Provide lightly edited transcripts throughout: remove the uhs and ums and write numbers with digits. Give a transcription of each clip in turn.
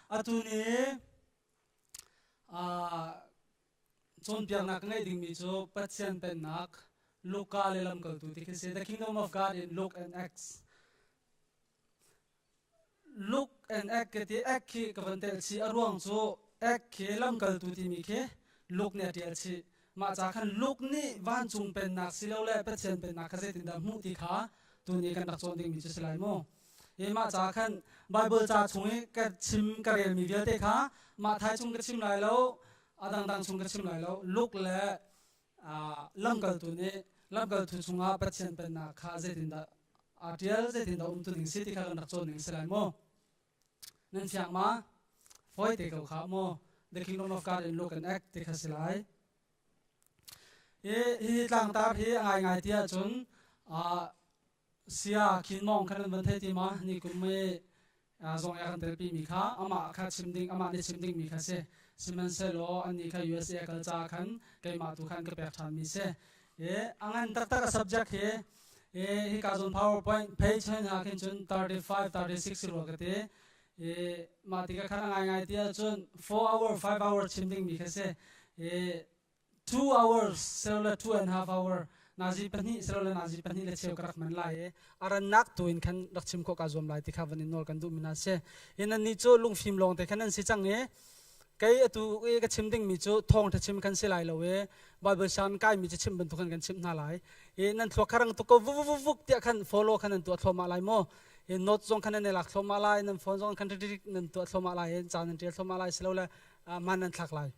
Atu ni cawnpiaknak ka ngeih dingmi cu Pathian Pennak Luka le Lamkaltu ti khi si. The Kingdom of God in Luke and Acts. Luke and Act ka ti Act khi ka van tel chih a ruang cu Act khi lamkaltu timi khi Luke nih a ṭial chih. Mah ca khan Luke nih vancung pennak silole Pathian pennak kha zeitindah hmuh ti kha tuni kan rak cawn dingmi cu si lai mu. Hi mah ca khan Bible ca chung i ka chim ka relmi vialte kha mah thai chung ka chim lai lo, a dangdang chung ka chim lai lo. Luke le lamkaltu nih lamkaltu chungah Pathian pennak kha zeitindah aa ṭial, zeitindah umtu ning si ti kha kan rak cawn ning si lai mu. Nan fiang ma? Fawi te ko kha mu. The Kingdom of God in Luke and Act ti kha si lai. Hi hi tlangtar hi a ngaingai ti ahcun sia khin mong khan an van thei ti ma ni kum i zong ya kan telpi mi kha amah kha chim ding amah nih chim ding mi kha si sihmanhsehlaw annih kha USA kal ca khan keimah tu khan ka pek ṭhan mi si e a ngan taktak a subject hi e hika zawn PowerPoint page hen ha khin cun 35 36 rua ka ti e mah tikah khan a ngaingai ti ahcun 4 hour 5 hour chim ding mi kha si e 2 hours selo 2 and half hour nazi pahnih selo le nazi pahnih le cheu ka rak man lai i a rannak tu in khan rak chim khawh ka zuam lai ti kha van in nawl kan duh mi hna si in nan nih cu lungfim lawng te khan nan si cang i kei atu i ka chim ding mi cu thawng tha chim kan si lai lo i bible shan kai mi cu chim bantuk khan kan chim hna lai i nan thluak kharang tuk ko vuk vuk vuk tiah khan follow khan nan tuah thluahmah lai maw i note zong khan nan i lak thluahmah lai nan phone zong khan rik nan tuah thluahmah lai i ca nan tial thluahmah lai silo le man nan thlak lai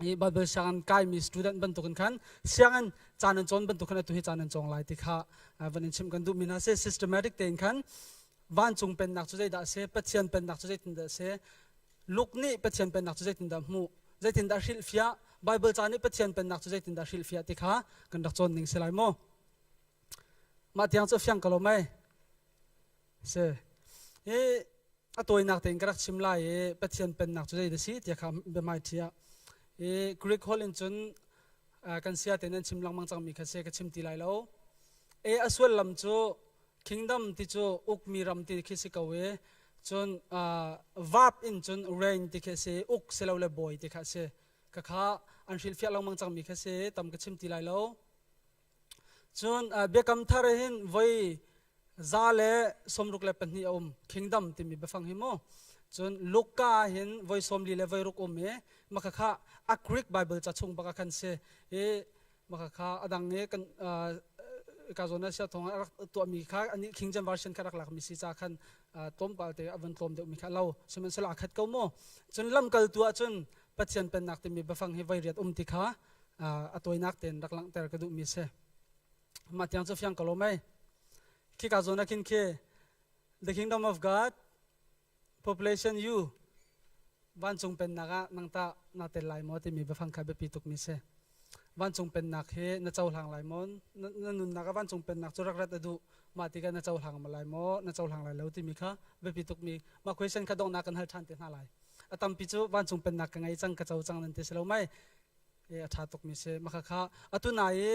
i Bible sianginn kaimi student bantukin khan sianginn caan an cawn bantuk khan atu hi caan an cawng lai ti kha van in chimh kan duhmi hna si systematic tein khan vancung pennak cu zeidah a si Pathian pennak cu zeitindah a si Luke nih Pathian pennak cu zeitindah hmuh zeitindah hrilhfiah Bible ca nih Pathian pennak cu zeitindah hrilhfiah ti kha kan rak cawn ning si lai mu mah tiang cu fiang ko lo mei Si. Hi a tawinak tein ka rak chim lai i Pathian pennak cu zei dah si tiah kha biahmaiṭhi ah. I Greek holh in cun kan sia tein an chim lengmang cangmi kha si ka chim ti lai lo. E a sullam cu kingdom ti cu ukmi ram ti khi si ko i cun verb in cun reign ti khi si uk silole bawi ti kha si. Khakha an hrilhfiah lengmang cangmi kha si tam ka chim ti lai lo. Cun Biakam Thar hin voi 162 a um kingdom timi biafang hi mu. Cun Luka hin voi 40 le voi ruk um i maka kha a Greek Bible ca chung bak khan si i maka kha adang i kan ka zawn sia thong rak tuahmi kha ani King James Version kha rak lakmi si ca khan tlawmpal te a van tlawm deuhmi kha lo sihmanhsehlaw a khat ko mu cun lamkaltu ah cun Pathian pennak timi biafang hi voi riat um ti kha a tawinak tein rak langhter ka duhmi si mah tiang cu fiang ko lo mei khika zawn ah khin khi the kingdom of God population you vancung pennak ah nang ta na tel lai maw timi biafang kha biapi tukmi si vancung pennak hi na cohlang lai maw na nunnak ah vancung pennak cu rak rat a duh mah tikah na cohlang ma lai maw na cohlang lai lo timi kha biapi tukmi mah question kha donghnak kan hal ṭhan te hna lai a tampi cu vancung pennak ka ngei cang ka co cang nan ti si lo mai e a ṭha tukmi si maka kha atu na i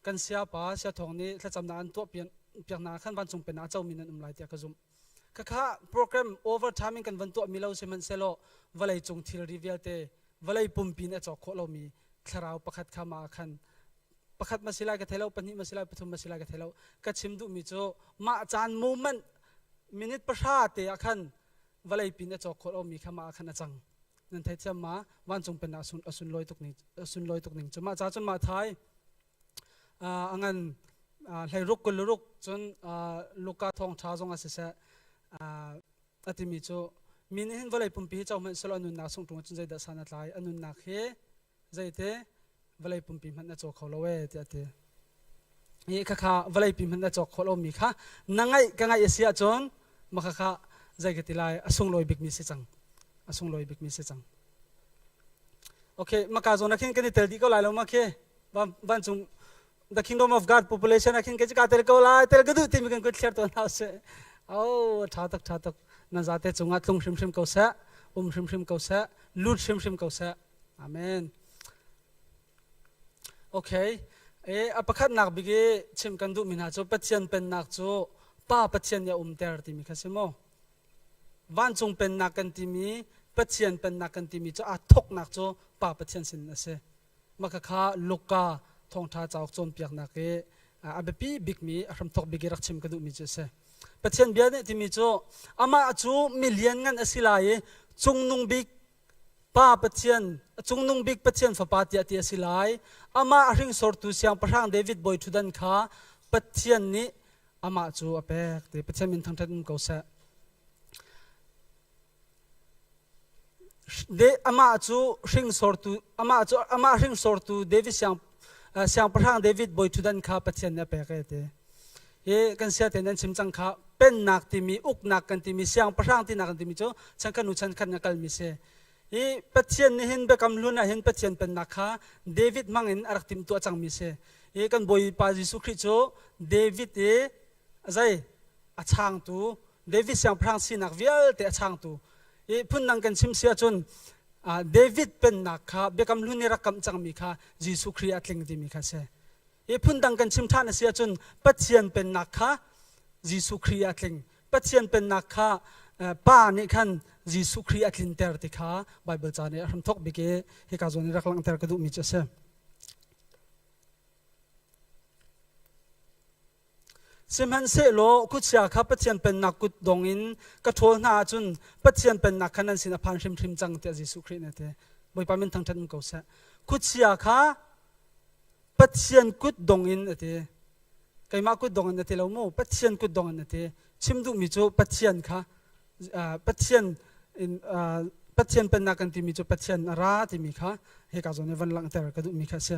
kan siapa siathawng nih thlacamnak an tuah piaknak khan vancung pennak a comi nan um lai tiah ka zumh khakha program overtime in kan van tuah mi lo sihmanhsehlaw vawlei cung thilri vialte vawlei pumpi in a cawk khawh lomi thlarau pakhat kha mah khan pakhat ma si lai ka thei lo pahnih ma si lai pathum ma si lai ka thei lo ka chim duhmi cu mah caan moment minute pahra te ah khan vawlei pin a cawk khawh lomi kha mah ah khan a cang nan theithiam ma vancung pennak a sunlawi tuk ning a sunlawi tuk ning cu mah ca cun mah thai a ngan hleiruk kuluruk cun Luka thawngṭha zong a siseh a timi cu mi nih hin vawlei pumpi hi co hmanh selaw a nunnak sung ṭung cun zeidah san a tlai a nunnak hi zeite vawlei pumpi hmanh na caw kho lo ee tiah a ti hi khakha vawlei pi hmanh na cawk khawh lomi kha na ngaih ka ngaih a si ahcun ma khakha zei ka ti lai a sunglawi bikmi si cang a sunglawi bikmi si cang okay maka zawn ah khin kan i tel dih ko lai lo ma khi vancung the kingdom of God population ah khin ka ka tel ko lai tel ka duh timi kan kut thliar tawn hna seh oh tha tak tha tak nan zate cungah tlung hrimhrim ko seh um hrimhrim ko seh lut hrimhrim ko seh amen Okay. E, a pakhatnak bik i chim kan duhmi hna cu Pathian pennak cu Pa Pathian nih a umter timi kha si maw? Vancung pennak kan timi Pathian pennak kan timi cu aa thawknak cu Pa Pathian sin a si. Mah khakha Luka thawngṭha cauk cawnpiaknak i a biapi bikmi a hramthawk bik i rak chim ka duhmi cu a si. Pathian bia nih timi cu amah cu mi lianngan a si lai i cungnung bik Pa Pathian, a cungnung bik Pathian fapa tiah ti a si lai. Amah a hringsortu siangpahrang David bawi ṭhutdan kha Pathian nih amah cu a pek ti Pathian min thangṭhat um ko seh. De, amah cu hringsortu amah cu amah hringsortu David siang siangpahrang David bawi ṭhutdan kha Pathian nih a pek e ti. Hi kan sia te nan chim cang kha pennak timi uknak kan timi siangpahrang tinak kan timi cu chankhat hnu chankhat na kalmi si. Hi Pathian nih hin biakam hlun ah hin Pathian pennak kha David hmang in a rak timhtuah cangmi si. Hi kan Bawipa Jesuh Khrih cu David i zei a changtu David siangpahrang sinak vialte a changtu. Hi phundang kan chim si ahcun David pennak kha biakam hlun i rak kamh cangmi kha Jesuh Khrih a tling timi kha si. Hi phundang kan chim ṭhan a si ahcun Pathian pennak kha Jesuh Khrih a tling. Pathian pennak kha Pa nih khan Jesuh Khrih a tlinter ti kha Baibal ca nih a hramthawk bik i hika zawn i rak langhter ka duhmi cu a si. Sihmanhsehlaw khuachia kha Pathian pennak kut dong in ka ṭhawl hna ahcun Pathian pennak kha nan sin a phan hrimhrim cang tiah Jesuh Khrih nih a ti. Bawipa min thangṭhat um ko seh. Khuachia kha Pathian kut dong in a ti. Keimah kut dong in a ti lo mu. Pathian kut dong in a ti. Chim duhmi cu Pathian kha Pathian in Pathian pennak kan timi cu Pathian a ra timi kha hika zawn i van langhter ka duhmi kha a si.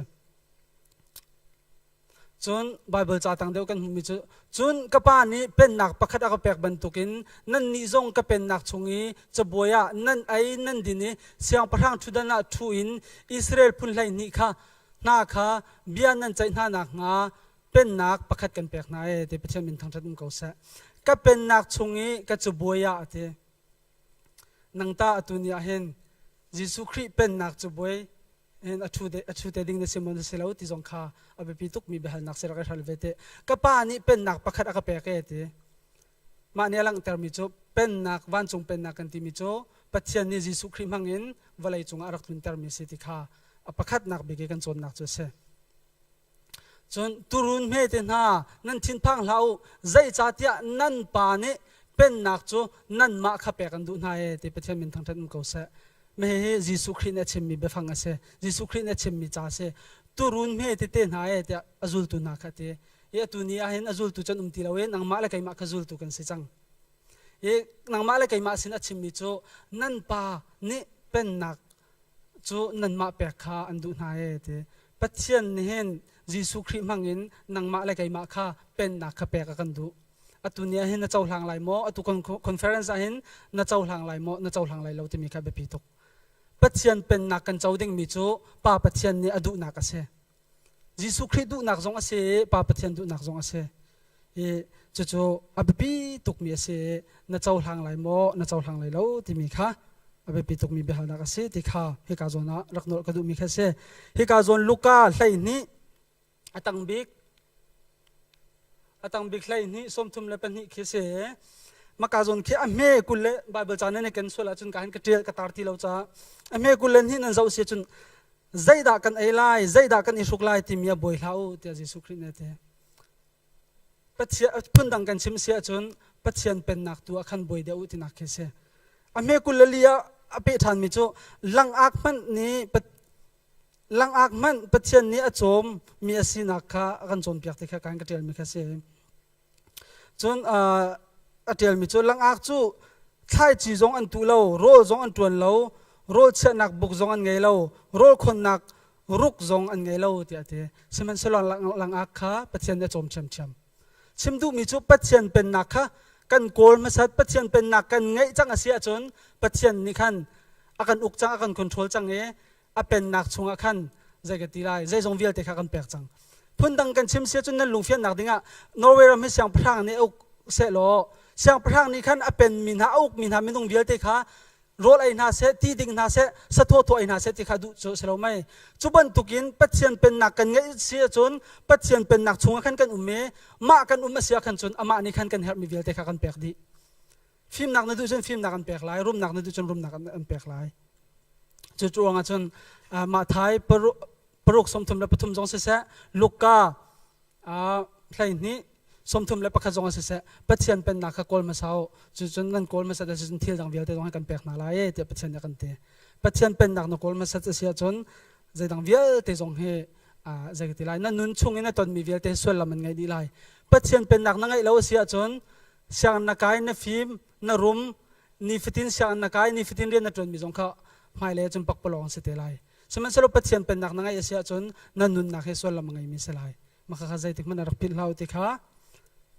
Cun Baibal ca tang deuh kan hmuhmi cu cun ka pa nih pennak pakhat a ka pek bantukin nannih zong ka pennak chung i cabuai ah nan ei nan din i siangpahrang ṭhutdan ah ṭhu in Israel phun 12 kha hna kha bia nan ceih hna nakhnga pennak pakhat kan pek hna e ti Pathian min thangṭhat um ko seh. Ka pennak chung i ka cabuai ah a ti. Nang ta atu ni ah hin Jesuh Khrih pennak cabuai hin a ṭhu a ṭhu te ding na si maw na si lo ti zong kha a biapi tukmi biahalnak si rak i hral ve te. Ka pa nih pennak pakhat a ka pek e ti. Mah nih a langhtermi cu pennak vancung pennak kan timi cu Pathian nih Jesuh Khrih hmang in vawlei cungah a rak tluntermi si ti kha a pakhatnak bik i kan cawnnak cu a si. Cun turun hmete hna nan thinphang hlah u zeicahtiah nan pa nih pennak cu nanmah kha pek an duh hna e ti Pathian min thangṭhat um ko seh. Hihi Jesuh Khrih nih a chimmi biafang a si. Jesuh Khrih nih a chimmi ca a si. Turun hme tete hna e tiah a zultu hna kha a ti. I atu ni ah hin a zultu cu an um ti lo i nangmah le keimah kha zultu kan si cang. I nangmah le keimah sin a chimmi cu nan pa nih pennak cu nanmah pek kha an duh hna e ti. Pathian nih hin Jesuh Khrih hmangin nangmah le keimah kha pennak kha pek a kan duh. Atu ni ah hin na cohlang lai maw? Atu conference ah hin na cohlang lai maw? Na cohlang lai lo timi kha biapi tuk. Pathian pennak kan co dingmi cu Pa Pathian nih a duhnak a si. Jesuh Khrih duhnak zong a si i Pa Pathian duhnak zong a si. I cucu a biapi tukmi a si i na cohlang lai maw, na cohlang lai lo timi kha a biapi tukmi biahalnak a si ti kha hika zawn ah rak nolh ka duhmi kha a si. Hika zawn Luka 12 a tang bik a tang bik 12 32 khi si. Maka zawn khi a hme 20 le Bible ca nan i ken sual ahcun ka hin ka ṭial ka tar ti lo caah a hme 22 nan zoh si ahcun zeidah kan ei lai zeidah kan i hruk lai timi ah buai hlah u tiah Jesuh Khrih nih a ti. Pathian phundang kan chim si ahcun Pathian pennak tu ah khan buai deuh u tinak khi si. A hme 24 ah a peh ṭhanmi cu langak hmanh nih langak hmanh Pathian nih a cawm mi a sinak kha a kan cawnpiak ti kha kan ka ṭialmi kha si. Cun a ṭialmi cu langak cu thlaici zong an tuh lo, rawl zong an ṭuan lo, rawl chiahnak buk zong an ngei lo, rawl khonnak ruk zong an ngei lo tiah a ti. Sihmanhsehlaw langak kha Pathian nih a cawm ṭhiamṭhiam. Chim duhmi cu Pathian pennak kha kan kawl hmasat, Pathian pennak kan ngeih cang a si ahcun Pathian nih khan a kan uk cang, a kan control cang i a pennak chungah khan zei ka ti lai zeizong vialte kha kan pek cang phundang kan chim sia cun nan lungfiannak dingah Norway ram hi siangpahrang nih a uk sehlaw siangpahrang nih khan a penmi hna a ukmi hna minung vialte kha rawl ei hna seh ti ding hna seh sathawthaw ei hna seh ti kha duh cu si lo mei cu bantukin Pathian pennak kan ngeih si ahcun Pathian pennak chungah khan kan um i mah kan um a si ah khan cun amah nih khan kan herhmi vialte kha kan pek dih. Fimnak na duh cun fimnak an pek lai, rumnak na duh cun rumnak an pek lai. Cu ruangah cun mah thai paruk 33 zong siseh, Luka 12 31 zong siseh, Pathian pennak kha kawl hmasa u. Cucun nan kawl hmasat ahcun thil dang vialte zong hi kan pek hna lai e tiah Pathian nih a kan ti. Pathian pennak na kawl hmasat a si ahcun zeidang vialte zong hi zei ka ti lai na nun chung in na tonmi vialte suallam an ngei dih lai. Pathian pennak na ngeih lo a si ahcun sianginn na kai na fim na rum nifatin sianginn na kai nifatin rian na ṭuanmi zong kha hmailei ahcun pakpalawng si te lai sihmanhsehlaw Pathian pennak na ngeih a si ahcun na nunnak hi suallam a ngeimi si lai mah kha zeitik hmanh ah rak philh hlah u ti kha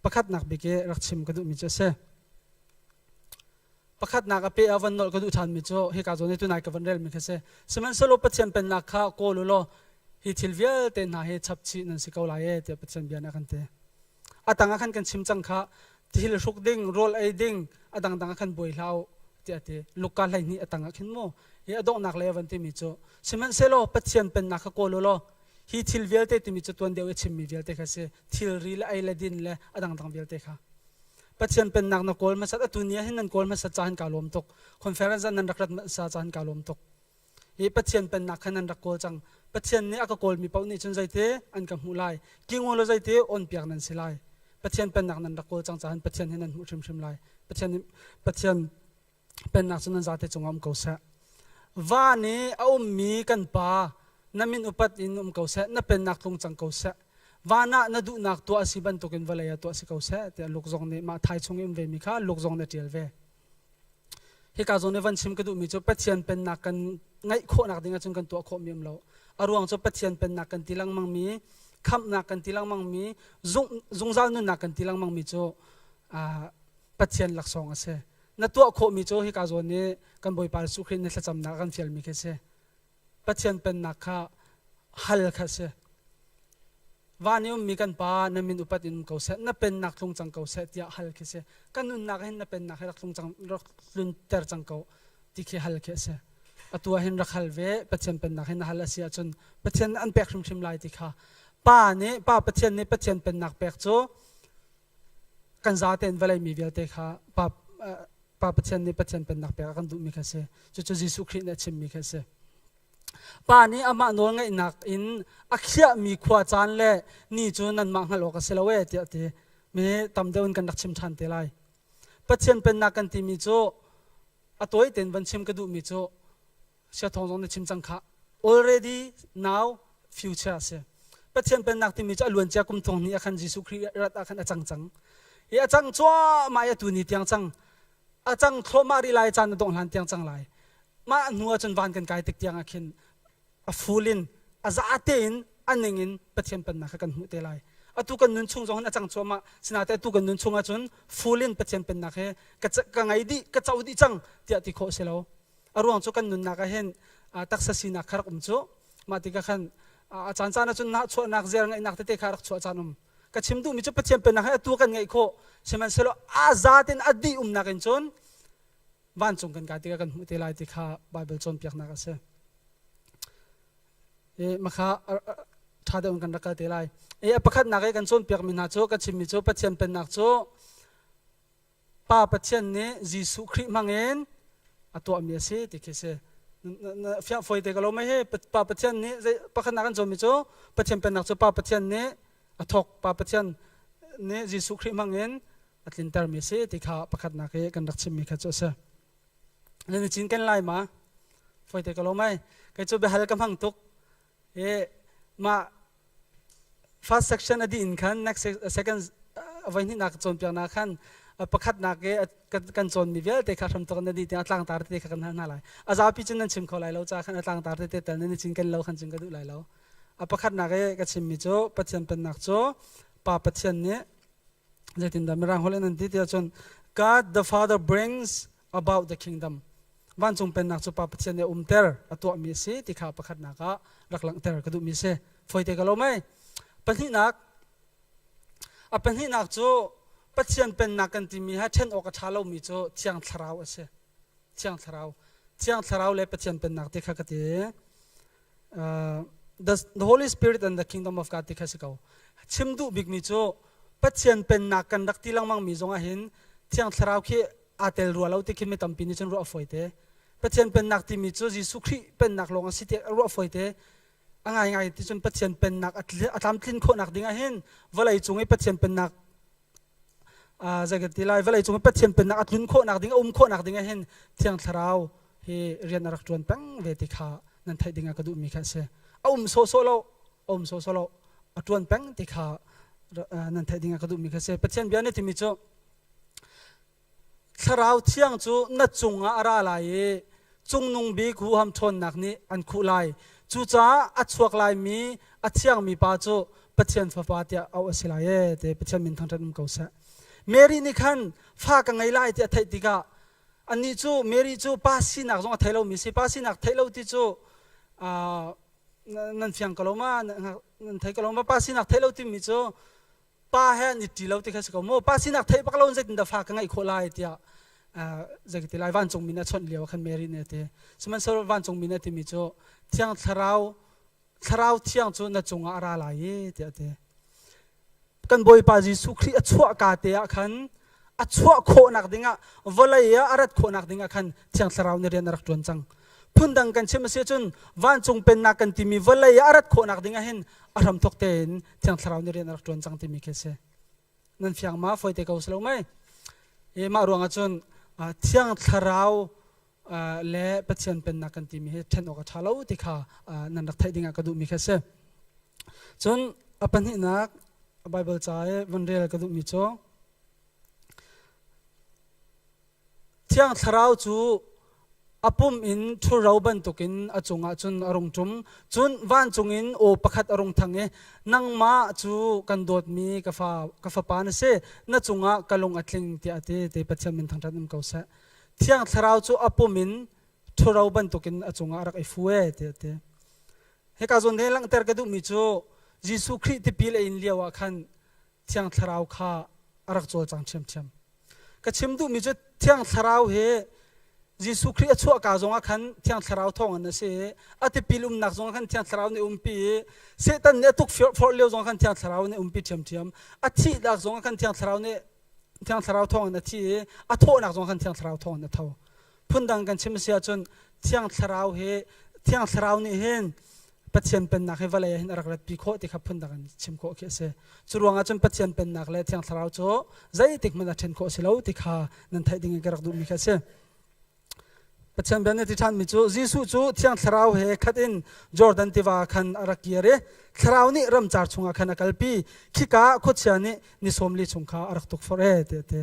pakhatnak bik i rak chim ka duhmi cu a si pakhatnak a pe a van nolh ka duh ṭhanmi cu hika zawn hi tunai ka van relmi kha si sihmanhsehlaw Pathian pennak kha kawl u law hi thil vialte hna hi chapchih nan si ko lai e tiah Pathian bia nih a kan ti A tang ah khan kan chim cang kha thil hruk ding, rawl ei ding, a dangdang ah khan buai hlah u tiah a ti. Luka 12 a tang ah khin mu. Hi a donghnak lei a van timi cu sihmanhsehlaw Pathian pennak kha kawl u law hi thil vialte timi cu tuan deuh i chimmi vialte kha si thilri le ei le din le a dangdang vialte kha Pathian pennak na kawl hmasat atu ni ah hin nan kawl hmasat ca hin kaa lawm tuk conference ah nan rak rat hmasa ca hin kaa lawm tuk Hi Pathian pennak kha nan rak kawl cang. Pathian nih a ka kawlmi paoh nih cun zeiti an ka hmuh lai. King law zeiti awnpiak nan si lai. Pathian pennak nan rak kawl cang caah Pathian hi nan hmuh hrimhrim lai. Pathian Pathian pennak cu nan zate cungah um ko seh. Van i a ummi kan Pa, na min upat in um ko seh, na pennak tlung cang ko seh. Van ah na duhnak tuah a si bantukin vawlei ah tuah si ko seh, tiah Luke zong nih mah thai chung i um vemi kha Luke zong nih a ṭial ve. Hika zawn i van chim ka duhmi cu Pathian pennak kan ngeih khawhnak ding ahcun kan tuah khawhmi um lo. A ruang cu Pathian pennak kan ti lengmangmi, khamhnak kan ti lengmangmi, zungzal nunnak kan ti lengmangmi cu Pathian laksawng a si. Na tuah khawhmi cu hika zawn i kan Bawipa Jesuh Khrih nih thlacamnak a kan fialmi khi a si. Pathian pennak kha hal kha a si. Van i ummi kan Pa, na min upat in um ko seh, na pennak tlung cang ko seh tiah hal khi si. Kan nunnak hin na pennak hi rak tlung cang, rak tlunter cang ko ti khi hal khi a si. Atu ah hin rak hal ve, Pathian pennak hin na hal a si ahcun Pathian nih an pek hrimhrim lai ti kha. Pa nih, Pa Pathian nih Pathian pennak pek cu kan zatein vawlei mi vialte kha Pa, Pa Pathian nih Pathian pennak pek a kan duhmi kha a si. Cucu Jesuh Khrih nih a chimmi kha a si. Pa nih amah nawlngeihnak in a khiahmi khua caan le ni cu nanmah hngalh awk a si lo ee tiah a ti. Mi tam deuh in kan rak chim ṭhan te lai. Pathian pennak kan timi cu a tawi tein van chim ka duhmi cu siathawng zong na chim cang khah. Already now future a si. Pathian pennak timi cu a luancia kum thong hnih ah khan Jesuh Khrih rat ah khan a cang cang. I a cang cuahmah i atu ni tiang cang. A cang thluahmah rih lai caan a dongh hlan tiang cang lai. Mah hnu ahcun van kan kai tik tiang ah khin a full in a za tein a ning in Pathian pennak kha kan hmuh te lai. Atu kan nun chung zong hin a cang cuahmah. Sinain atu kan nun chung ahcun full in Pathian pennak hi ka, ka ngei dih, ka co dih cang tiah ti khawh si lo. A ruang cu kan nunnak ah hin taksa sinak kha rak um cu. Mah tikah khan a caan caan ahcun nahchuahnak, zer ngeihnak tete kha rak chuah caan um. Ka chim duhmi cu Pathian pennak hi atu kan ngeih khawh. Sihmanhsehlaw a za tein a dih umnak in cun vancung kan kai tikah kan hmuh te lai ti kha Baibal cawnpiaknak a si. I makha ṭha deuh in kan rak kal te lai. I a pakhatnak i kan cawnpiakmi hna cu ka chimmi cu Pathian pennak cu Pa Pathian nih Jesuh Khrih hmangin a tuahmi a si ti khi si. Fiang fawi te ka lo mei hi Pa Pathian nih pakhatnak kan cawnmi cu Pathian pennak cu Pa Pathian nih a thawk Pa Pathian nih Jesuh Khrih hmangin a tlintermi a si ti kha pakhatnak i kan rak chimmi kha cu a si. Nan i cinken lai ma? Fawi te ka lo mei. Kei cu biahal ka hmang tuk. I mah first section a dih in khan next second voi hnihnak cawnpiaknak khan pakhatnak i kan cawnmi vialte kha hramthawk na dih tiang a tlangtar tete kha kan hal hna lai. A zapi cun nan chim kho lai lo ca khan a tlangtar tete tel nan i cinken lo khan cun ka duh lai lo. A pakhatnak i ka chimmi cu Pathian pennak cu Pa Pathian nih zeitindah Mirang holh in an ti tiah cun God the Father brings about the kingdom vancung pennak cu Pa Pathian nih a umter a tuahmi a si ti kha pakhatnak ah rak langhter ka duhmi a si fawi te ka lo mei pahnihnak a pahnihnak cu Pathian pennak kan timi ha ṭhen awk a ṭha lomi cu Thiang Thlarau a si Thiang Thlarau Thiang Thlarau le Pathian pennak ti kha ka ti the Holy Spirit and the Kingdom of God ti kha si ko. Chim duh bikmi cu Pathian pennak kan rak ti lengmang mi zong ah hin Thiang Thlarau khi aa tel rua lo ti khi mi tampi nih cun ruah a fawi te. Pathian pennak timi cu Jesuh Khrih pennak lawng a si tiah ruah fawi te. A ngaingai ti cun Pathian pennak a tlamtlin khawhnak ding ah hin vawlei cung i Pathian pennak zei kan ti lai vawlei cung i Pathian pennak a tlun khawhnak ding a um khawhnak ding ah hin Thiang Thlarau hi rian a rak ṭuan peng ve ti kha nan theih ding ah ka duhmi kha a si. A um sawhsawh lo, a um sawhsawh lo, a ṭuan peng ti kha nan theih ding ah ka duhmi kha a si. Pathian bia nih timi cu Thlarau Thiang cu na cungah a ra lai i Cungnung Bik huham ṭhawnnak nih an khuh lai. Cucaah a chuak laimi a thiangmi pa cu Pathian Fapa tiah auh a si lai ee ti Pathian min thangṭhat um ko seh. Mary nih khan fa ka ngei lai ti a theih tikah anih cu Mary cu pa sinak zong a thei lomi si. Pa sinak theih lo ti cu nan fiang ko lo ma? Nan thei ko lo ma? Pa sinak theih lo timi cu pa he an i ṭi lo ti kha si ko mu pa sinak theih bak lo in zeitindah fa ka ngeih khawh lai tiah zei ti lai vancung mi nih a chawnh lio khan Mary nih a ti sihmanhsehlaw vancung mi nih a timi cu thiang thlarau thlarau thiang cu na cungah a ra lai i tiah a ti kan Bawipa Jesuh Khrih a chuah ka te ah khan a chuah khawhnak dingah vawlei ah a rat khawhnak dingah khan thiang thlarau nih rian a rak ṭuan cang phundang kan chim a si ahcun vancung pennak kan timi vawlei ah a rat khawhnak dingah hin a hramthawk tein thiang thlarau nih rian a rak ṭuan cang timi khi a si nan fiang ma fawi te ko si lo mei i mah ruangah cun thiang thlarau le Pathian pennak kan timi hi ṭhen awk a ṭha lo ti kha nan rak theih dingah ka duhmi khi a si cun a pahnihnak Bible ca i van rel ka duhmi cu Thiang Thlarau cu a pum in ṭhuro bantukin a cungah cun a rung ṭum. Cun vancung in aw pakhat a rung thang i, Nangmah cu kan dawtmi ka fa, ka fapa na si, na cungah ka lung a tling, tiah a ti. Ti Pathian min thangṭhat um ko seh. Thiang Thlarau cu a pum in ṭhuro bantukin a cungah a rak i fu e, tiah a ti. Hika zawn he langhter ka duhmi cu Jesuh Khrih tipil a in lio ah khan Thiang Thlarau kha a rak cawlcang ṭhiamṭhiam. Ka chim duhmi cu Thiang Thlarau hi Jesuh Khrih a chuahka zongah khan Thiang Thlarau thawngin a si i a tipil umnak zongah khan Thiang Thlarau nih umpi i Satan nih a tukforh lio zongah khan Thiang Thlarau nih umpi ṭhiamṭhiam. A thihnak zongah khan Thiang Thlarau nih Thiang Thlarau thawngin a thi i a thawhnak zongah khan Thiang Thlarau thawngin a tho. Phundang kan chim a si ahcun Thiang Thlarau hi Thiang Thlarau nih hin Pathian pennak hi vawlei ah hin a rak ratpi khawh ti kha phundang in chim khawh khi a si. Cu ruangah cun Pathian pennak le Thiang Thlarau cu zeitik hmanh ah ṭhen khawh a si lo ti kha nan theih ding in ka rak duhmi kha a si. Pathian bia nih a ti ṭhanmi cu Jesuh cu Thiang Thlarau he khat in Jordan tiva khan a rak kir i Thlarau nih ramcar chungah khan a kalpi. Khika ah khuachia nih ni 40 chung kha a rak tukforh e ti a ti.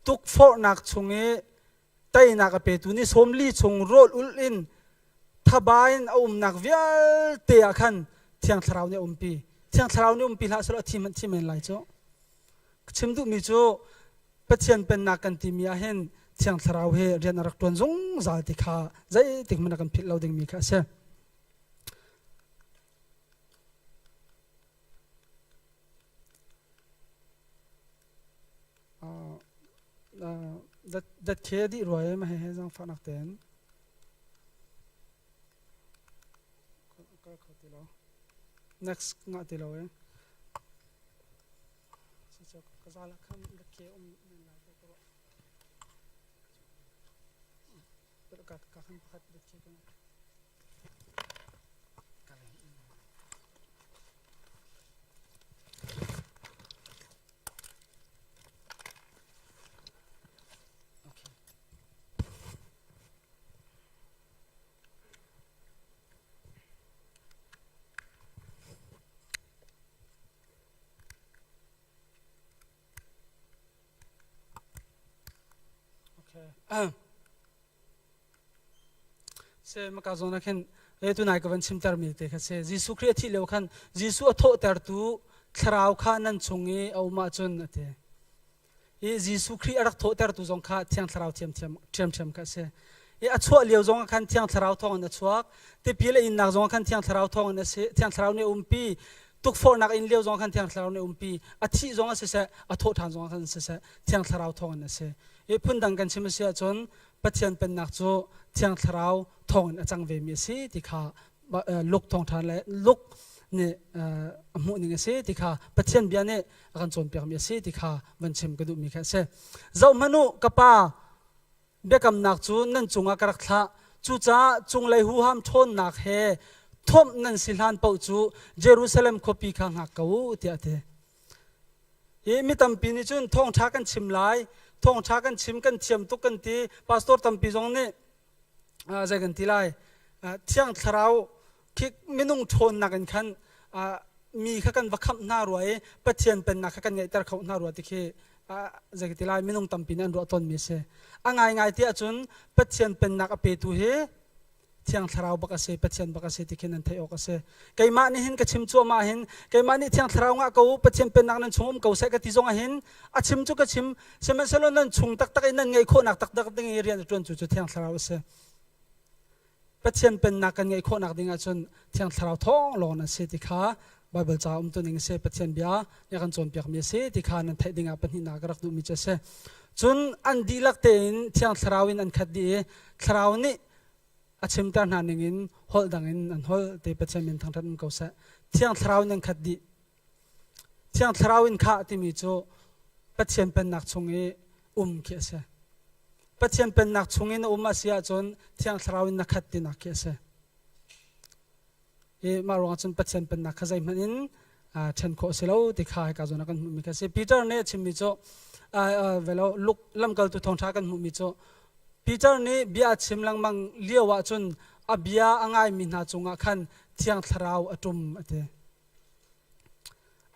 Tukforhnak chung i teinak a petu ni 40 chung rawl ulh in thaba in a umnak vialte ah khan Thiang Thlarau nih a umpi. Thiang Thlarau nih umpi hlah sehlaw a thi hmanh thi men lai cu. Ka chim duhmi cu Pathian pennak kan timi ah hin Thiang Thlarau hi rian a rak ṭuan zungzal ti kha zeitik hmanh a kan philh lo dingmi kha a si. Dat khe dih rua e ma he he zangfahnak tein kal kho ti lo next ngah ti lo e ka zala khan dat khe um men lai te ko ka ka khan pakhat dat khe kan Okay. Se maka zawn ah khin e tunai ka van chimtermi te kha si Jesuh Khrih a thih lio khan Jesuh a thawhtertu thlarau kha nan chung i a um ahcun a ti. I Jesuh Khrih a rak thawhtertu zong kha Thiang Thlarau thiamthiam ṭhiamṭhiam kha a si. I a chuah lio zong ah khan Thiang Thlarau thawngin a chuak. Tipil a innak zong ah khan Thiang Thlarau thawngin a si. Thiang Thlarau nih a umpi. Tukforhnak in lio zong ah khan Thiang Thlarau nih a umpi. A thih zong ah siseh, a thawh ṭhan zong ah khan siseh, Thiang Thlarau thawngin a si. I phundang kan chim a si ahcun Pathian pennak cu Thiang Thlarau thawngin a cang vemi a si ti kha Luke thawngṭha le Luke. nih a hmuh ning a si ti kha Pathian bia nih a kan cawnpiakmi a si ti kha van chim ka duhmi kha a si. Zohhmanh u, ka pa biakamnak cu nan cungah ka rak thlah. Cucaah cunglei huham ṭhawnnak he thawmh nan si hlan paoh cu Jerusalem khuapi kha hngak ko u, tiah a ti. Hi mi tampi nih cun thawngṭha kan chim lai, thawngṭha kan chim kan thiam tuk kan ti. Pastor tampi zong nih zei kan ti lai, Thiang Thlarau khi minung ṭhawnnak in khan mi kha kan va khamh hna rua i Pathian pennak kha kan ngeihter kho hna rua ti khi zei ka ti lai minung tampi nih an ruah tawnmi a si. A ngaingai ti ahcun Pathian pennak a petu hi Thiang Thlarau bak a si, Pathian bak a si ti khi nan theih awk a si. Keimah nih hin ka chim cuahmah hin keimah nih Thiang Thlarau ngah ko u, Pathian pennak nan chung um ko seh ka ti zong ah hin a chim cu ka chim, sihmanhsehlaw nan chung taktak i nan ngeih khawhnak taktak ding i rian a ṭuan cu cu Thiang Thlarau a si. Pathian pennak kan ngeih khawhnak ding ahcun Thiang Thlarau thawng lawng nan si ti kha Baibal ca umtu ning a si, Pathian bia nih a kan cawnpiakmi a si ti kha nan theih ding ah pahnihnak ka rak duhmi cu a si. Cun an dihlak tein Thiang Thlarau in an khat dih i Thlarau nih a chimter hna ningin holh dang in an holh te Pathian min thangṭhat um ko seh. Thiang Thlarau in an khat dih. Thiang Thlarau in khah timi cu Pathian pennak chung i um khi a si. Pathian pennak chung in na um a si ahcun Thiang Thlarau in na khat tinak khi a si. I mah ruangah cun Pathian pennak kha zeihmanh in ṭhen khawh a si lo ti kha hika zawn ah kan hmuhmi kha a si. Peter nih a chimmi cu velo Luke lamkaltu thawngṭha kan hmuhmi cu Peter nih bia a chim lengmang lio ah cun a bia a ngaimi hna cungah khan Thiang Thlarau a ṭum a ti.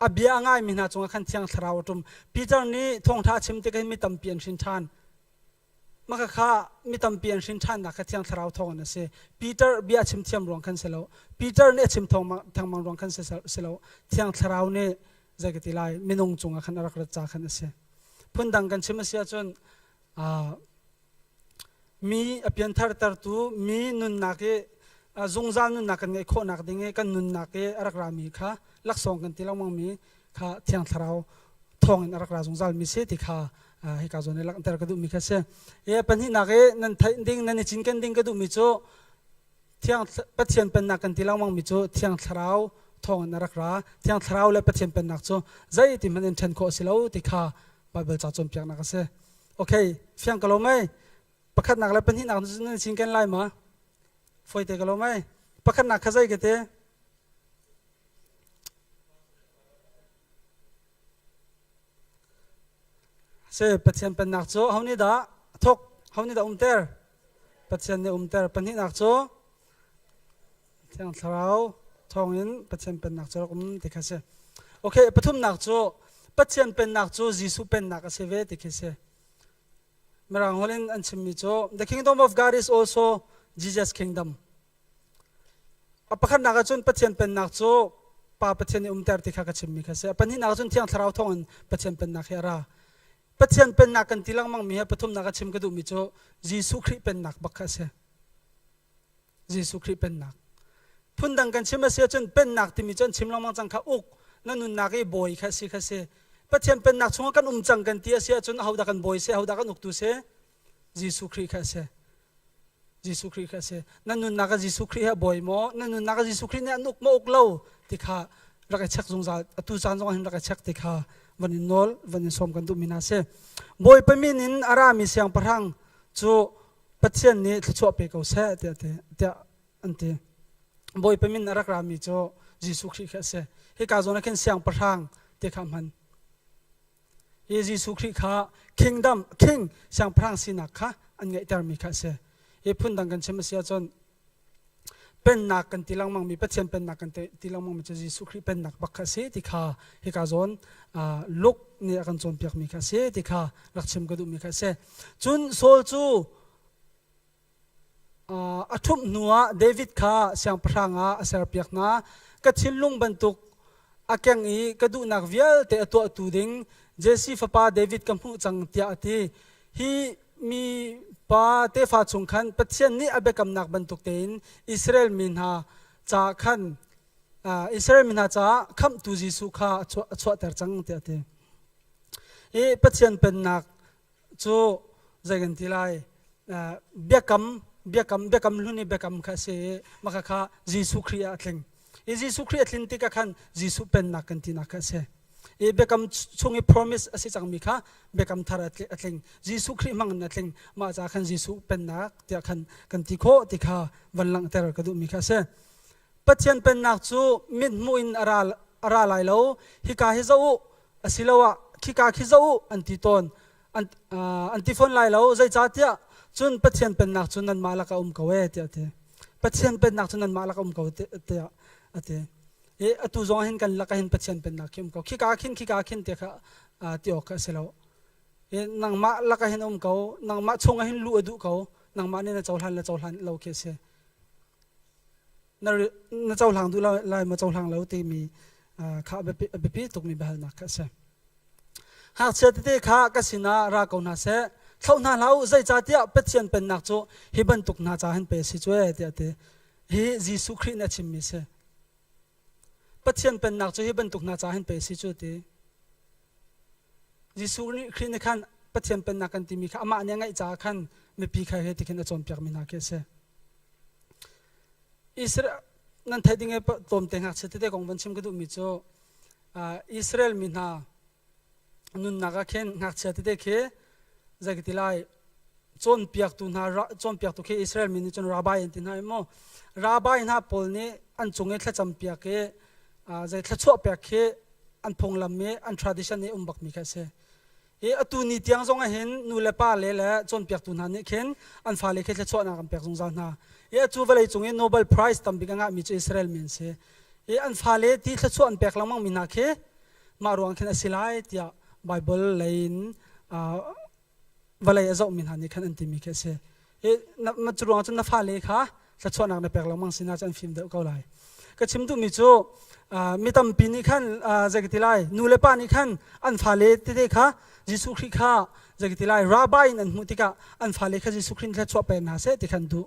A bia a ngaimi hna cungah khan Thiang Thlarau a ṭum. Peter nih thawngṭha a chim tikah mi tampi an hrin ṭhan. Maka kha mi tampi an hrin ṭhannak kha Thiang Thlarau thawngin a si. Peter bia a chim thiam ruang khan si lo. Peter nih a chim thengmang ruang khan si lo. Thiang Thlarau nih zei ka ti lai minung cungah khan a rak rat ca khan a si. Phundang kan chim a si ahcun mi a pianthartertu mi nunnak i zungzal nunnak kan ngeih khawhnak ding i kan nunnak i a rak rami kha laksawng kan ti lengmang mi kha Thiang Thlarau thawngin a rak ra zungzal mi si ti kha hika zawn i langhter ka duhmi kha si. I pahnihnak i nan theih ding nan i cinken ding ka duhmi cu Thiang Pathian pennak kan ti lengmang mi cu Thiang Thlarau thawngin a rak ra. Thiang Thlarau le Pathian pennak cu zeiti hmanh in ṭhen khawh a si lo ti kha Baibal ca cawnpiaknak a si. Okay, fiang ka lo mei? Pakhatnak le pahnihnak nan cinken lai ma? Foi te ka lo mei? Pakhatnak kha zei ka ti? Si Pathian pennak cu ho nih dah thok ho nih dah umter Pathian nih umter pahnihnak cu Thiang Thlarau thawngin Pathian pennak cu rak um ti kha si okay pathumnak cu Pathian pennak cu Jesuh pennak a si ve ti khi si Mirang holh in an chimmi cu the kingdom of God is also Jesus kingdom A pakhatnak ahcun Pathian Pennak cu Pa Pathian nih umter ti kha ka chimmi kha a si. A pahnihnak ahcun Thiang Thlarau thawngin Pathian Pennak hi a ra. Pathian Pennak kan ti lengmangmi hi pathumnak a chim ka duhmi cu Jesuh Khrih Pennak bak kha a si. Jesuh Khrih Pennak. Phundang kan chim a si ahcun pennak timi cu an chim lengmang cang kha uk na nunnak i bawi kha si kha si. Pathian Pennak chungah kan um cang kan ti a si ahcun ahodah kan bawi si, ahodah kan uktu si? Jesuh Khrih kha a si. Jesuh Khrih kha a si. Na nunnak ah Jesuh Khrih hi a bawi maw? Na nunnak ah Jesuh Khrih nih an uk maw uk lo ti kha rak i check zungzal. Atu caan zong ah hin rak i check ti kha van in nawl, van in sawm kan duhmi hna a si. Bawipa min in a rami siangpahrang cu Pathian nih thluachuah pe ko seh tiah tiah an ti. Bawipa min a rak rami cu Jesuh Khrih kha a si. Hika zawn ah khin siangpahrang ti kha hman. Hi Jesuh Khrih kha kingdom king siangpahrang sinak kha an ngeihtermi kha a si. Hi phundang kan chim a si ahcun pennak kan ti lengmangmi Pathian pennak kan ti lengmangmi cu Jesuh Khrih pennak bak kha a si ti kha hika zawn Luke nih a kan cawnpiakmi kha a si ti kha rak chim ka duhmi kha a si. Cun Saul cu A ṭhumh hnuah David kha siangpahrang ah a serpiak hna. Ka thinlung bantuk a keng i ka duhnak vialte a tuahtu ding Jesse fapa David ka hmuh cang tiah a ti. Hi mi pa tefa chung khan Pathian nih a biakamnak bantuk tein Israel mi hna ca khan Israel mi hna caah khamhtu Jesuh kha a chuahter cang tiah a ti. Hi Pathian pennak cu zei kan ti lai biakam biakam biakam hlun i biakam kha a si i mah kha Jesuh Khrih ah a tling. I Jesuh Khrih a tlin tikah khan Jesuh pennak kan tinak kha a si. I biakam chung i promise a si cangmi kha biakam thar a tling. Jesuh Khrih hmang in a tling. Mah ca khan Jesuh pennak tiah khan kan ti khawh ti kha van langhter ka duhmi kha a si. Pathian pennak cu mithmuh in a ra, a ra lai lo. Hika hi zoh u, asiloah khika khi zoh u an ti tawn. An, uh, an ti fawn lai lo. Zeicahtiah cun Pathian pennak cu nanmah lakah um ko e tiah a ti. Pathian pennak cu nanmah lakah um ko tiah a ti. I atu zong hin kan lakah hin Pathian pennak khi um ko. Khika khin khika khin ti kha uh, ti awk kha a si lo. I nangmah lakah hin um ko, nangmah chungah hin luh a duh ko, nangmah nih na cohlan le cohlan lo khi a si. Na, na cohlang duh lai maw cohlang lo timi kha a biapi tukmi biahalnak kha a si. Ngakchia tete kha ka sinah ra ko hna seh, thloh hna hlah u, zeicahtiah Pathian pennak cu hi bantuk hna ca hin pe a si cu ee, tiah a ti. Hi Jesuh Khrih nih a chimmi a si. Pathian pennak cu hi bantuk hna ca hin pe a si cu a ti. Jesuh nih Khrih nih khan Pathian pennak kan timi kha amah nih a ngeih caah khan mipi kha hi ti khin a cawnpiakmi hna khi a si. Israel nan theih ding i tlawmte ngakchia tete kong van chim ka duhmi cu Israel mi hna nunnak ah khin ngakchia tete khi zei ka ti lai cawnpiaktu hna cawnpiaktu khi Israel mi nih cun rabbi an ti hna i maw rabbi hna pawl nih an cung i thlacam piak i zei thluachuah pek khi an phunglam i an tradition i um bakmi kha a si. I atu ni tiang zong ah hin nu le pa le le cawnpiaktu hna nih khin an fale khi thluachuahnak an pek zungzal hna. I atu vawlei cung i Nobel Prize tambik a ngahmi cu Israel mi an si. I an fale ti thluachuah an pek lengmang mi hna khi mah ruang khin a si lai tiah Bible lei in vawlei a zohmi hna nih khan an timi khi a si. I na cu ruang cun na fale kha thluachuahnak na pek lengmang sinah cun an fim deuh ko lai. Ka chim duhmi cu mi tampi nih khan zei ka ti lai nu le pa nih khan an fale tete kha Jesuh Khrih kha zei ka ti lai rabbi in an hmuh tikah an fale kha Jesuh Khrih thluachuah pe hna seh ti khan duh.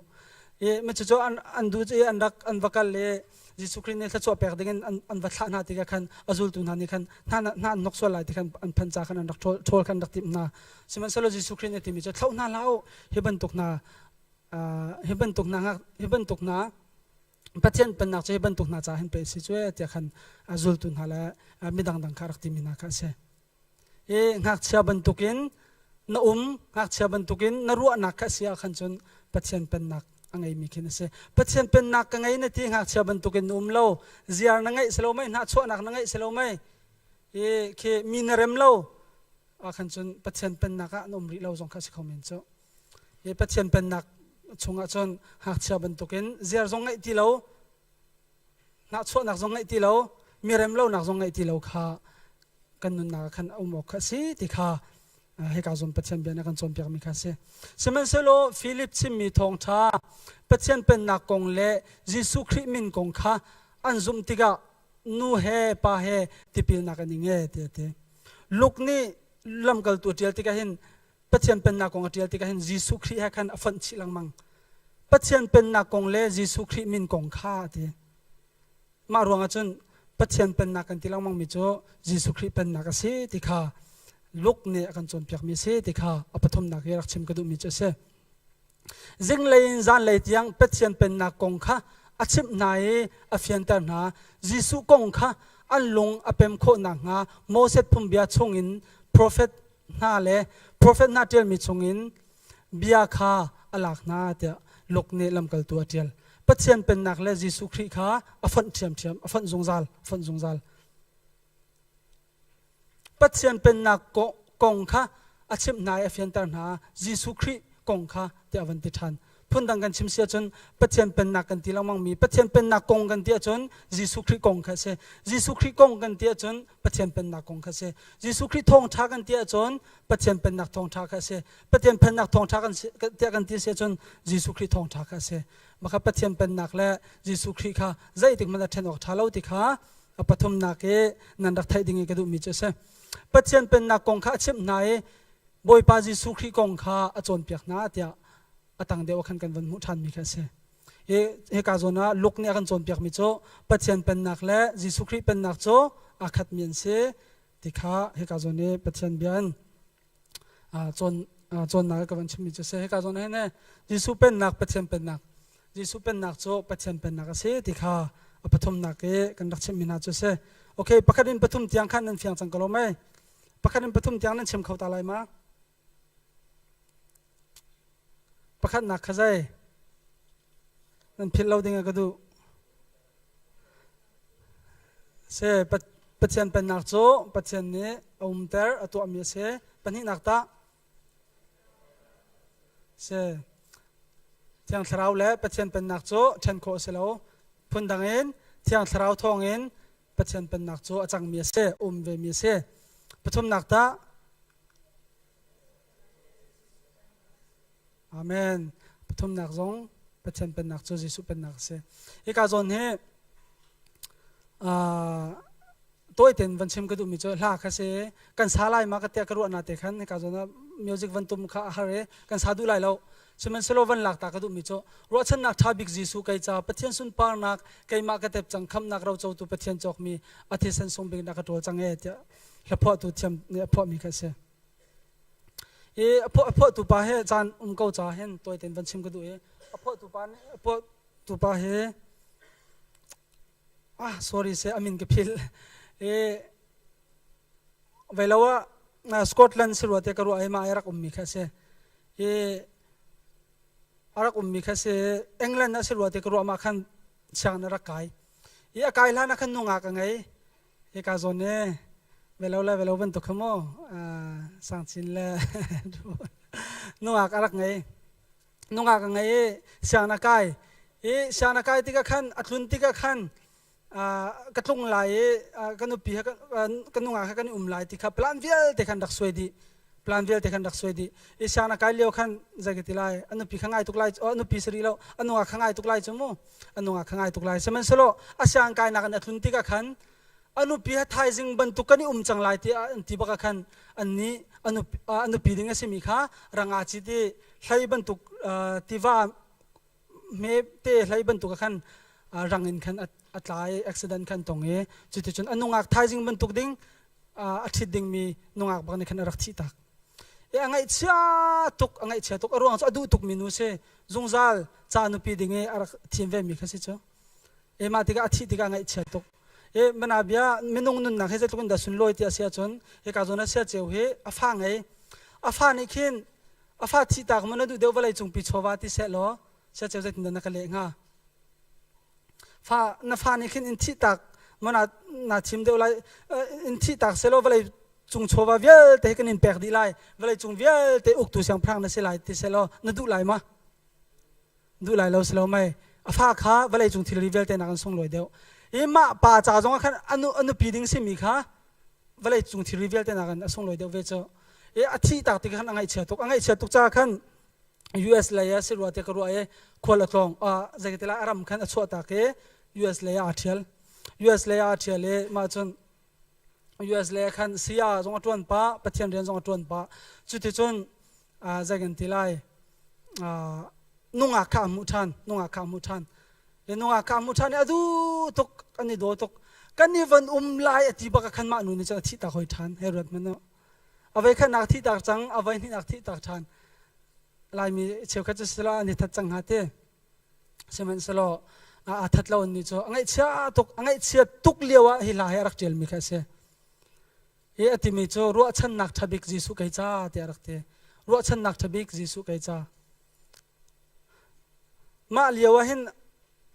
I mi cucu an duh i an rak an va kal i Jesuh Khrih nih thluachuah pek dingin an va thlah hna tikah khan a zultu hna nih khan hna hna an hnok sual lai ti khan an phan ca khan an rak ṭhawl ṭhawl khan an rak timh hna. Sihmanhsehlaw Jesuh Khrih nih a timi cu thloh hna hlah u hi bantuk hna hi bantuk hna hi bantuk hna Pathian pennak cu hi bantuk hna caah hin pei a si cu ee tiah khan a zultu hna le midang dang kha a rak timi hna kha a si. I ngakchia bantukin na um, ngakchia bantukin na ruahnak kha a si ahkhan cun Pathian pennak a ngeimi khin a si. Pathian pennak ka ngei na ti ngakchia bantukin na um lo, ziar na ngeih si lo mei, hnahchuahnak na ngeih si lo mei, i khi mi na rem lo ahkhan cun Pathian pennak ah na um rih lo zong kha a si kho men cu. I Pathian pennak chungah cun ngakchia bantukin ziar zong ngeih ti lo, hnahchuahnak zong ngeih ti lo, mi rem lonak zong ngeih ti lo kha kan nunnak ah khan a um awk kha a si ti kha hika zawn Pathian bia nih a kan cawnpiakmi kha a si. Sihmanhsehlaw Philip chimmi thawngṭha Pathian pennak kong le Jesuh Khrih min kong kha an zumh tikah nu he pa he tipilnak an ing e ti a ti. Luke nih lamkaltu a ṭial tikah hin Pathian pennak kong a ṭial tikah hin Jesuh Khrih he khan a fonh chih lengmang. Pathian pennak kong le Jesuh Khrih min kong kha a ti. Mah ruangah cun Pathian pennak kan ti lengmangmi cu Jesuh Khrih pennak a si ti kha Luke nih a kan cawnpiakmi a si ti kha a pathumnak i rak chim ka duhmi cu a si. Zinglei in zanlei tiang Pathian pennak kong kha a chimh hna i a fianter hna. Jesuh kong kha an lung a pem khawh nakhnga Moses phungbia chungin profet hna le profet hna ṭialmi chungin bia kha a lak hna tiah Luke nih lamkaltu a ṭial. Pathian pennak le Jesuh Khrih kha a fonh ṭhiamṭhiam, a fonh zungzal, a fonh zungzal. Pathian pennak kong kha a chimh hna i a fianter hna. Jesuh Khrih kong kha tiah a van ti ṭhan. Phundang kan chim si ahcun Pathian pennak kan ti lengmangmi Pathian pennak kong kan ti ahcun Jesuh Khrih kong kha a si. Jesuh Khrih kong kan ti ahcun Pathian pennak kong kha a si. Jesuh Khrih thawngṭha kan ti ahcun Pathian pennak thawngṭha kha a si. Pathian pennak thawngṭha kan si tiah kan ti si ahcun Jesuh Khrih thawngṭha kha a si. Maka Pathian pennak le Jesuh Khrih kha zeitik hmanh a ṭhen awk ṭha lo ti kha a pathumnak i nan rak theih ding i ka duhmi cu a si. Pathian pennak kong kha a chimh hna i Bawipa Jesuh Khrih kong kha a cawnpiak hna tiah a tang deuh ah khan kan van hmuh ṭhanmi kha a si. Hi hika zawn ah Luke nih a kan cawnpiakmi cu Pathian pennak le Jesuh Khrih pennak cu aa khatmi an si ti kha hika zawn i Pathian bia in cawn cawnnak ka van chimmi cu a si. Hika zawn ah hin Jesuh pennak Pathian pennak Jesuh pennak cu Pathian pennak a si ti kha A pathumnak i kan rak chimhmi hna cu a si. Okay, pakhat in pathum tiang khan nan fiang cang ko lo mei? Pakhat in pathum tiang nan chim kho ta lai ma? Pakhatnak kha zei? Nan philh lo ding ah ka duh. Se Pathian pennak cu Pathian nih a umter a tuahmi a si. Pahnihnak tah Si. Thiang Thlarau le Pathian Pennak cu ṭhen khawh a si lo. Phundang in Thiang Thlarau thawngin Pathian Pennak cu a cangmi a si, um vemi a si. Pathumnak tah Amen. Pathumnak zong Pathian Pennak cu Jesuh Pennak a si. Hika zawn hi uh, tawi tein van chim ka duhmi cu hla kha si kan sa lai ma ka tiah ka ruah na te khan hika zawn ah music van tum kha a har i kan sa duh lai lo sihmanhsehlaw van lak ta ka duhmi cu ruahchannak ṭha bik Jesuh kei ca Pathian sunparnak keimah ka tep cang khamnak rocotu Pathian cawkmi a thisen sung bik na ka ṭawl cang e tiah hlaphuahtu thiam nih a phuahmi kha a si i a phuahtu pa he caan um ko ca hin tawi tein van chim ka duh i a phuahtu pa nih a phuahtu pa hi Ah, sorry se amin ka phil. E velo ah Scotland si rua te ka ruah i ma ai rak ummi kha si. E a rak ummi kha si England ah si rua te ka ruah ma khan siang na rak kai. I a kai hlan ah khan nungak a ngei. Hi ka zawn e velo le velo bantuk kha mu sangchin le nungak a rak ngei. Nungak a ngei i sianginn a kai i sianginn a kai tikah khan a tlun tikah khan ka tlung lai i ka nupi he ka nungak he kan i um lai ti kha plan vialte khan rak suai dih plan vialte khan rak suai dih i sianginn a kai lio khan zei ka ti lai a nupi kha ngai tuk lai a nupi si rih lo a nungak kha ngai tuk lai cu mu a nungak kha ngai tuk lai sihmanhsehlaw a sianginn kainak in a tlun tikah khan a nupi he thaizing bantuk kan i um cang lai tiah an ti bak ah khan annih a nupi ding a simi kha ranga cit i hlei bantuk tiva hme te hlei bantuk ah khan rang in khan a tla i accident khan tong i cuticun a nungak thaizing bantuk ding a ṭhit dingmi nungak bak nih khan a rak thih tak i a ngaihchia tuk a ngaihchia tuk a ruang cu a duh tukmi nu si zungzal ca nupi ding i a rak thim vemi kha si cu e mah tikah a thih tikah ngaihchia tuk E mana bia minung nunnak hi zeitluk in dah sunlawi ti a si ahcun hika zawn a sia ceu hi a fa ngei a fa nih khin a fa thih tak maw na duh deuh vawlei cungpi chawva ti seh law sia ceu zeitin dah na ka leh hnga fa na fa nih khin in thih tak maw na na thim deuh lai in thih tak seh law vawlei cung chawva vialte hi kan in pek dih lai vawlei cung vialte uktu siangpahrang na si lai ti seh law na duh lai ma Duh lai lo si lo mei. A fa kha vawleicung thilri vialte nak an sunglawi deuh. I mah pa ca zong ah khan a nupi ding simi kha vawleicung thilri vialte nak in a sunglawi deuh ve cu. I a thih tak ti khan a ngaihchia tuk. A ngaihchia tuk caah khan US lei ah si rua te ka ruah i khual a tlawng. Zei ti lai a ram khan a chuah tak i US lei ah aa ṭhial. US lei ah aa ṭhial i mah cun US lei ah khan saya zong a ṭuan pah, Pathian rian zong a ṭuan pah. Cuticun zei kan ti lai nungak kha a hmuh ṭhan nungak kha a hmuh ṭhan le nungak kha a hmuh ṭhan i a duh tuk an i daw tuk kan i van um lai a ti bak ah khan mah nu nih cun a thih tak hoi ṭhan hei ruat hmanh u a voi khatnak thih tak cang a voi hnihnak thih tak ṭhan laimi cheukhat cu sila an i that cang hnga ti sihmanhsehlaw a that lo ni cu a ngaihchia tuk a ngaihchia tuk lio ah hi hla hi a rak ṭialmi kha a si Hi a timi cu ruahchannak ṭha bik Jesuh kei ca tiah a rak ti. Ruahchannak ṭha bik Jesuh kei ca. Mah lio ah hin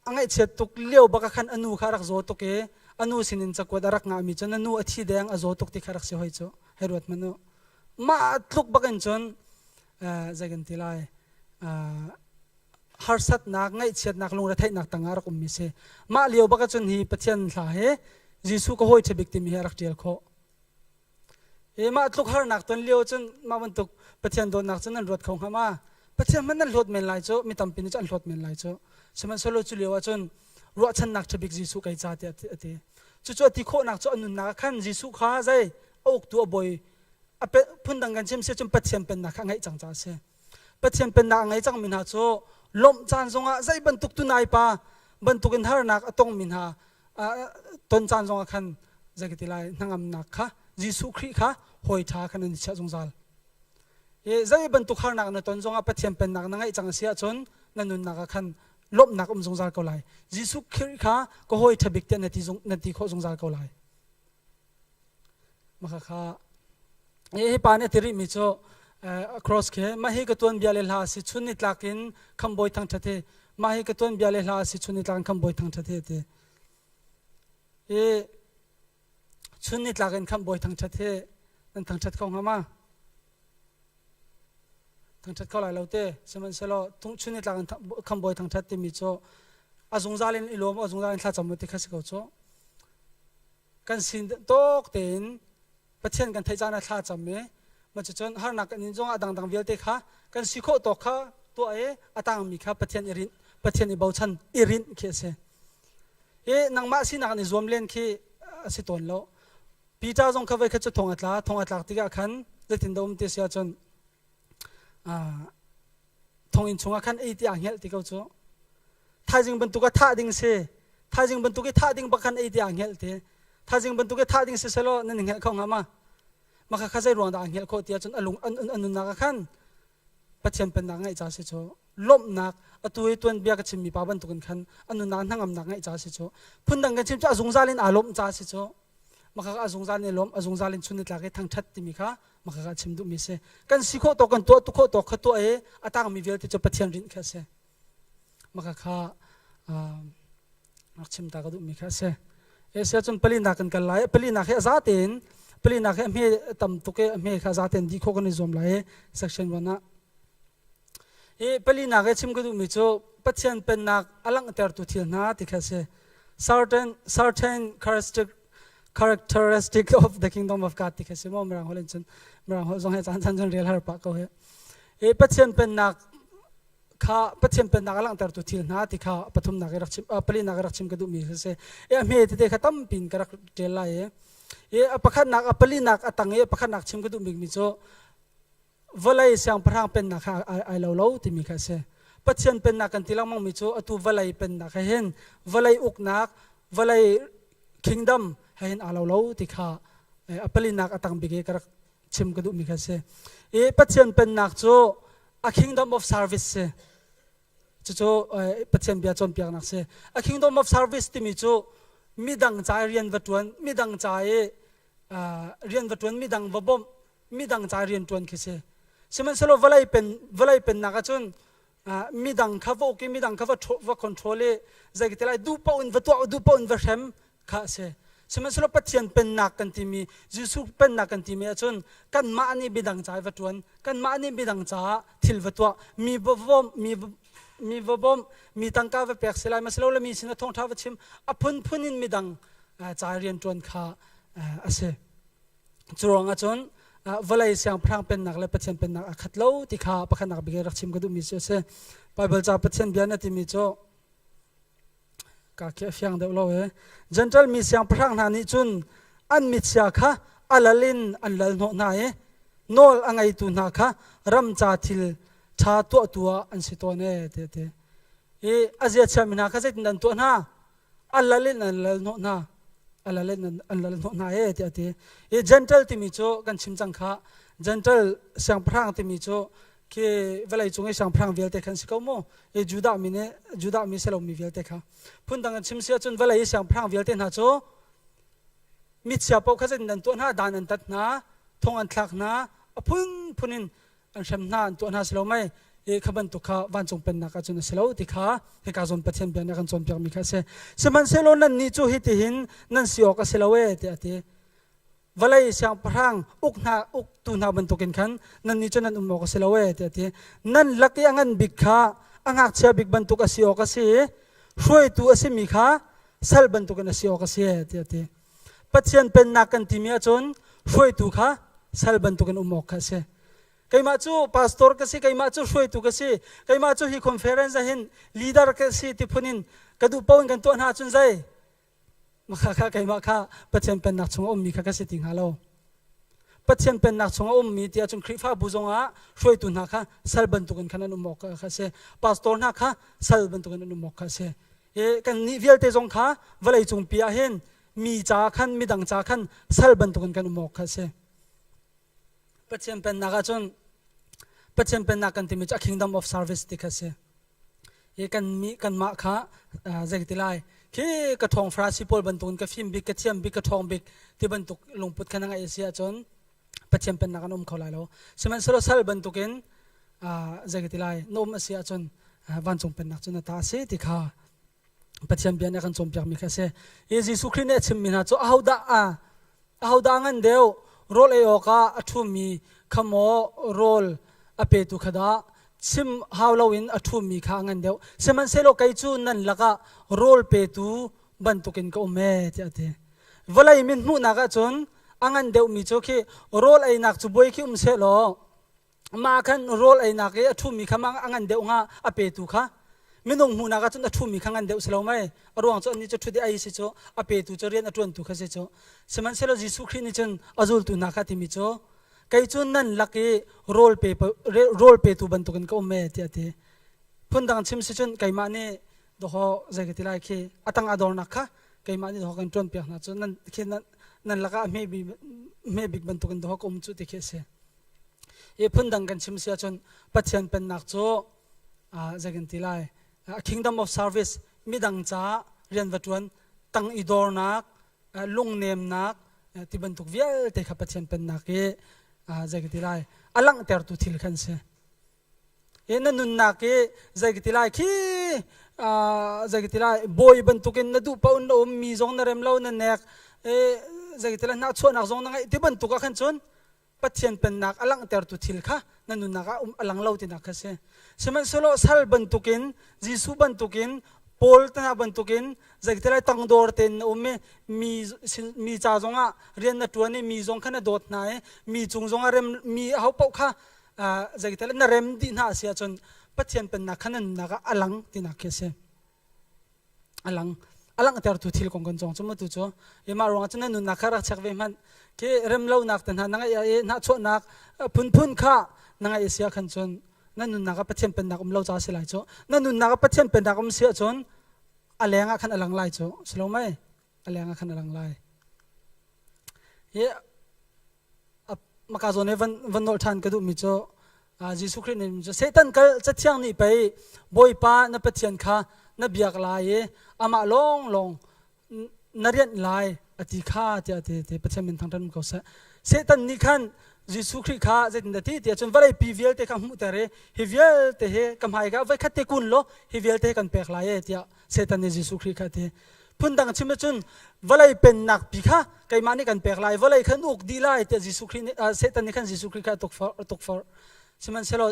a ngaihchiat tuk lio bak ah khan a nu kha a rak zaw tuk i a nu sinin cakuat a rak ngahmi cun a nu a thi deng a zaw tuk ti kha rak si hoi cu hei ruat hmanh u. Mah tluk bak in cun zei kan ti lai harsatnak ngaihchiatnak lungretheihnak tangah rak ummi si. Mah lio bak ahcun hi Pathian hla hi Jesuh ka hawi ṭhabik timi hi a rak ṭial khawh. I mah tluk harnak ton lio cun mah bantuk Pathian dawtnak cu nan ruat kho hnga ma? Pathian hmanh nan hlawt men lai cu, mi tampi nih cun an hlawt men lai cu. Sihmanhsehlaw cu lio ahcun ruahchannak ṭhabik Jesuh kei ca tiah a ti. Cucu a ti khawhnak cu a nunnak ah khan Jesuh kha zei a uktu a bawi a phundang kan chim si cun Pathian pennak kha a ngeih cang caah a si. Pathian pennak a ngei cangmi hna cu lawmh caan zongah zei bantuk tunai pa bantukin harnak a tongmi hna ton caan zongah khan zei ka ti lai hnangamnak kha Jesuh Khrih kha hawi ṭha khan an i chiah zungzal. I zei bantuk harnak na ton zongah Pathian pennak na ngeih cang a si ahcun na nunnak ah khan Lawmhnak um zungzal ko lai. Jesuh Khrih kha ka hawi ṭha bik tiah na ti, zung, na ti khawh zungzal ko lai. Maka kha hi pa nih a ti rihmi cu cross khi mah hi ka tuan bia le hla a si chun ni tlak in khambawi thangṭhat hi mah hi ka tuan bia le hla a si chun ni tlak in khambawi thangṭhat hi a ti. Hi chun ni tlak in khambawi thangṭhat hi nan thangṭhat kho hnga ma? Thangṭhat kho lai lo te. Sihmanhsehlaw chun ni tlak in khambawi thangṭhat timi cu a zungzal in i lawm a zungzal in thlacam ti kha si ko cu. Kan sin tawk tein Pathian kan theih caan ah thla cam i mah cucun harnak kan in zongah dangdang vialte kha kan si khawh tawk kha tuah i a tangmi kha Pathian i rinh Pathian i bochan i rinh khi a si. I nangmah sinak in i zuam len khi a si tawn lo. Peter zong kha voikhat cu thong a tla thong a tlak tikah khan zeitin dah um ti si ahcun thonginn chungah khan ei ti aa hngelh ti ko cu thaizing bantuk ah thah ding si thaizing bantuk i thah ding bak khan ei ti aa hngelh ti thaizing bantuk i thah ding si selaw nan i hngelh kho hnga ma maka kha zei ruang dah aa hngelh khawh ti ahcun a lung an nunnak ah khan Pathian pennak ngeih ca si cu lawmhnak atu i tuanbia ka chimmi pa bantukin khan a nunnak hnangamnak ngeih ca si cu phundang kan chim cu a zungzal in aa lawmh ca si cu maka a zungzal in lawm a zungzal in chun ni tlak i thangthat timi kha maka ka chim duhmi si kan si khawh tawk kan tuah tu khawh tawk kha tuah i a tangmi vialte cu Pathian rinh kha si maka kha rak chim ta ka duhmi kha si Asia cun palinak kan kal lai palinak hi a za tein palinak hi a hme tam tuk i a hme kha za tein dih khawh kan i zuam lai section 1 ah Hi palinak i chim ka duhmi cu Pathian pennak a langhtertu thil hna ti kha a si. Certain, certain characteristic, characteristic of the kingdom of God ti kha si maw Mirang holh in cun Mirang holh zong he caan caan cun rel har pah ko hi. Hi Pathian pennak kha Pathian pennak a langhtertu thil hna ti kha pathumnak i rak chim palinak i rak chim ka duhmi kha si. I a hme tete kha tampi in ka rak ṭial lai i i a pakhatnak a palinak a tang i a pakhatnak chim ka duh bikmi cu vawlei siangpahrang pennak kha ai lo lo timi kha a si. Pathian pennak kan ti lengmangmi cu atu vawlei pennak he hin vawlei uknak, vawlei kingdom he hin aa lo lo ti kha a palinak a tang bik i ka rak chim ka duhmi kha a si. I Pathian pennak cu a kingdom of service si. Cucu Pathian bia cawnpiaknak si. A kingdom of service timi cu midang ca i rian va ṭuan, midang ca i rian va ṭuan, midang va bawmh, midang ca rian ṭuan khi si. Sihmanhsehlaw vawlei pen vawlei pennak ahcun midang kha va uk i midang kha va va control i zei ka ti lai duh paoh in va tuah duh paoh in va hrem kha a si. Sihmanhsehlaw Pathian pennak kan timi Jesuh pennak kan timi ahcun kanmah nih midang ca i va ṭuan kanmah nih midang caah thil va tuah mi va bawmh mi mi va bawmh mi tangka va pek si lai masilole mi sinah thawngṭha va chim a phunphun in midang ca rian ṭuan kha a si. Cu ruangah cun vawlei siangpahrang pennak le Pathian pennak aa khat lo ti kha pakhatnak bik in rak chim ka duhmi cu a si. Baibal ca Pathian bia na timi cu ka khi a fiang deuh lo e. Gentle mi siangpahrang hna nih cun an michia kha a lal in an lal hnawh hna i nawl a ngeitu hna kha ram ca thil ṭha tuahtu ah an si tawn e ti a ti. I a ziachiami hna kha zeitin an tuah hna? A lal in an lal hnawh hna a lal in an lal hnawh hna e tiah a ti i gentle timi cu kan chim cang kha gentle siangpahrang timi cu khi vawlei cung i siangpahrang vialte khan si ko mu i Judah mi nih Judah mi si lomi vialte kha phundang in chim si ahcun vawlei i siangpahrang vialte hna cu michia paoh kha zeitin an tuah hna dan an tat hna thong an thlak hna a phunphun in an hrem hna an tuah hna si lo mei i kha bantuk kha vancung pennak ahcun a si lo ti kha hika zawn Pathian bia nih a kan cawnpiakmi kha a si sihmanhsehlaw nannih cu hitihin nan si awk a si lo e tiah a ti vawlei siangpahrang uk hna uktu hna bantukin khan nannih cu nan um awk a si lo e tiah a ti nan lak i a ngan bik kha a ngakchia bik bantuk a si awk a si i hruaitu a simi kha sal bantukin a si awk a si e tiah a ti Pathian pennak kan timi ahcun hruaitu kha sal bantukin um awk kha a si. Keimah cu pastor ka si, keimah cu hruaitu ka si, keimah cu hi conference ah hin leader ka si ti phun in ka duh paoh in kan tuah hna ahcun zei? Maka kha keimah kha Pathian pennak chung a ummi kha ka si ti hnga lo. Pathian pennak chung a ummi ti ahcun Khrihfabu zongah hruaitu hna kha sal bantukin khan an um awk kha a si. Pastor hna kha sal bantukin an um awk kha a si. Kan nih vialte zong kha vawlei cungpi ah hin mi ca khan midang ca khan sal bantukin kan um awk kha a si. Pathian pennak ahcun Pathian pennak kan timi cu a kingdom of service ti kha a si. I kan mi kanmah kha zei ti lai khi ka ṭhawng Farasi pawl bantukin ka fim bik ka thiam bik ka ṭhawng bik ti bantuk lungput kha na ngeih a si ahcun Pathian pennak an um kho lai lo. Sihmanhsehlaw sal bantukin zei ti lai na um a si ahcun vancung pennak cu na ta a si ti kha Pathian bia nih a kan cawnpiakmi kha a si. Hi Jesuh Khrih nih a chimmi hna cu ahodah a ahodah ngan deuh rawl ei awkah a ṭhumi kha maw rawl a petu kha dah chim hau loin a ṭhumi kha a ngan deuh. Sihmanhsehlaw kei cu nan lakah rawl petu bantukin ka um ee tiah a ti. Vawlei min hmuhnak ahcun a ngan deuhmi cu khi rawl einak cu buai khi um sehlaw mah khan rawl einak i a ṭhumi kha a ngan deuh hnga a petu kha minung hmuhnak ahcun a ṭhumi kha ngan deuh si lo mei a ruang cu annih cu ṭhut i ei si cu a petu cu rian a ṭuantu kha si cu sihmanhsehlaw Jesuh Khrih nih cun a zultu hna kha timi cu kei cu nan lak i rawl pe rawl petu bantukin ka um e tiah a ti phundang chim si cun keimah nih doho zei ka ti lai khi a tang a dornak kha keimah nih doho kan ṭuan piak hna cu nan khi nan nan lakah a hme bik bantukin doho ka um cu ti khi a si I phundang kan chim si ahcun Pathian pennak cu zei kan ti lai a kingdom of service midang caah rian va ṭuan tang i dornak lungnemnak ti bantuk vialte kha Pathian pennak i zei ka ti lai a langhtertu thil khan si. I na nunnak i zei ka ti lai khi zei ka ti lai bawi bantukin na duh paoh in na um mi zong na rem lo na nek zei ka ti lai hnahchuahnak zong na ngeih ti bantuk ah khan cun Pathian pennak a langhtertu thil kha na nunnak ah a lang lo tinak kha si. Sihmanhsehlaw sal bantukin Jesuh bantukin Paul te hna bantukin zeitilai tangdor tein na um i mi mi ca zongah rian na ṭuan i mi zong kha na dawt hna i mi cung zongah rem mi aho paoh kha zeitilai na rem dih hna a si ahcun Pathian pennak kha na nunnak ah a lang tinak khi a si. A lang a langhtertu thil kong kan cawng cu matu cu i mah ruangah cun na nunnak kha rak check ve hmanh khi remlonak te hna na ngeih i hnahchuahnak phunphun kha na ngeih si ah khan cun na nunnak ah Pathian pennak um lo ca si lai cu na nunnak ah Pathian pennak um si ahcun a leng ah khan a lang lai cu si lo mei a leng ah khan a lang lai hi maka zawn i van van nolh ṭhan ka duhmi cu Jesuh Khrih nih cu Satan kal cathiang nih pei Bawipa na Pathian kha na biak lai i amah lawnglawng na rianh lai a ti kha tiah ti ti Pathian min thangṭhat ko seh. Satan nih khan Jesuh Khrih kha zeitindah ti tiah cun vawlei pi vialte kha hmuhter i hi vialte hi ka hmai ka voi khat te kun law hi vialte kan pek lai e tiah Satan nih Jesuh Khrih kha a ti. Phundang chim ahcun vawlei pennak pi kha keimah nih kan pek lai, vawlei khan uk dih lai tiah Jesuh Khrih nih Satan nih khan Jesuh Khrih kha a tukforh. Sihmanhsehlaw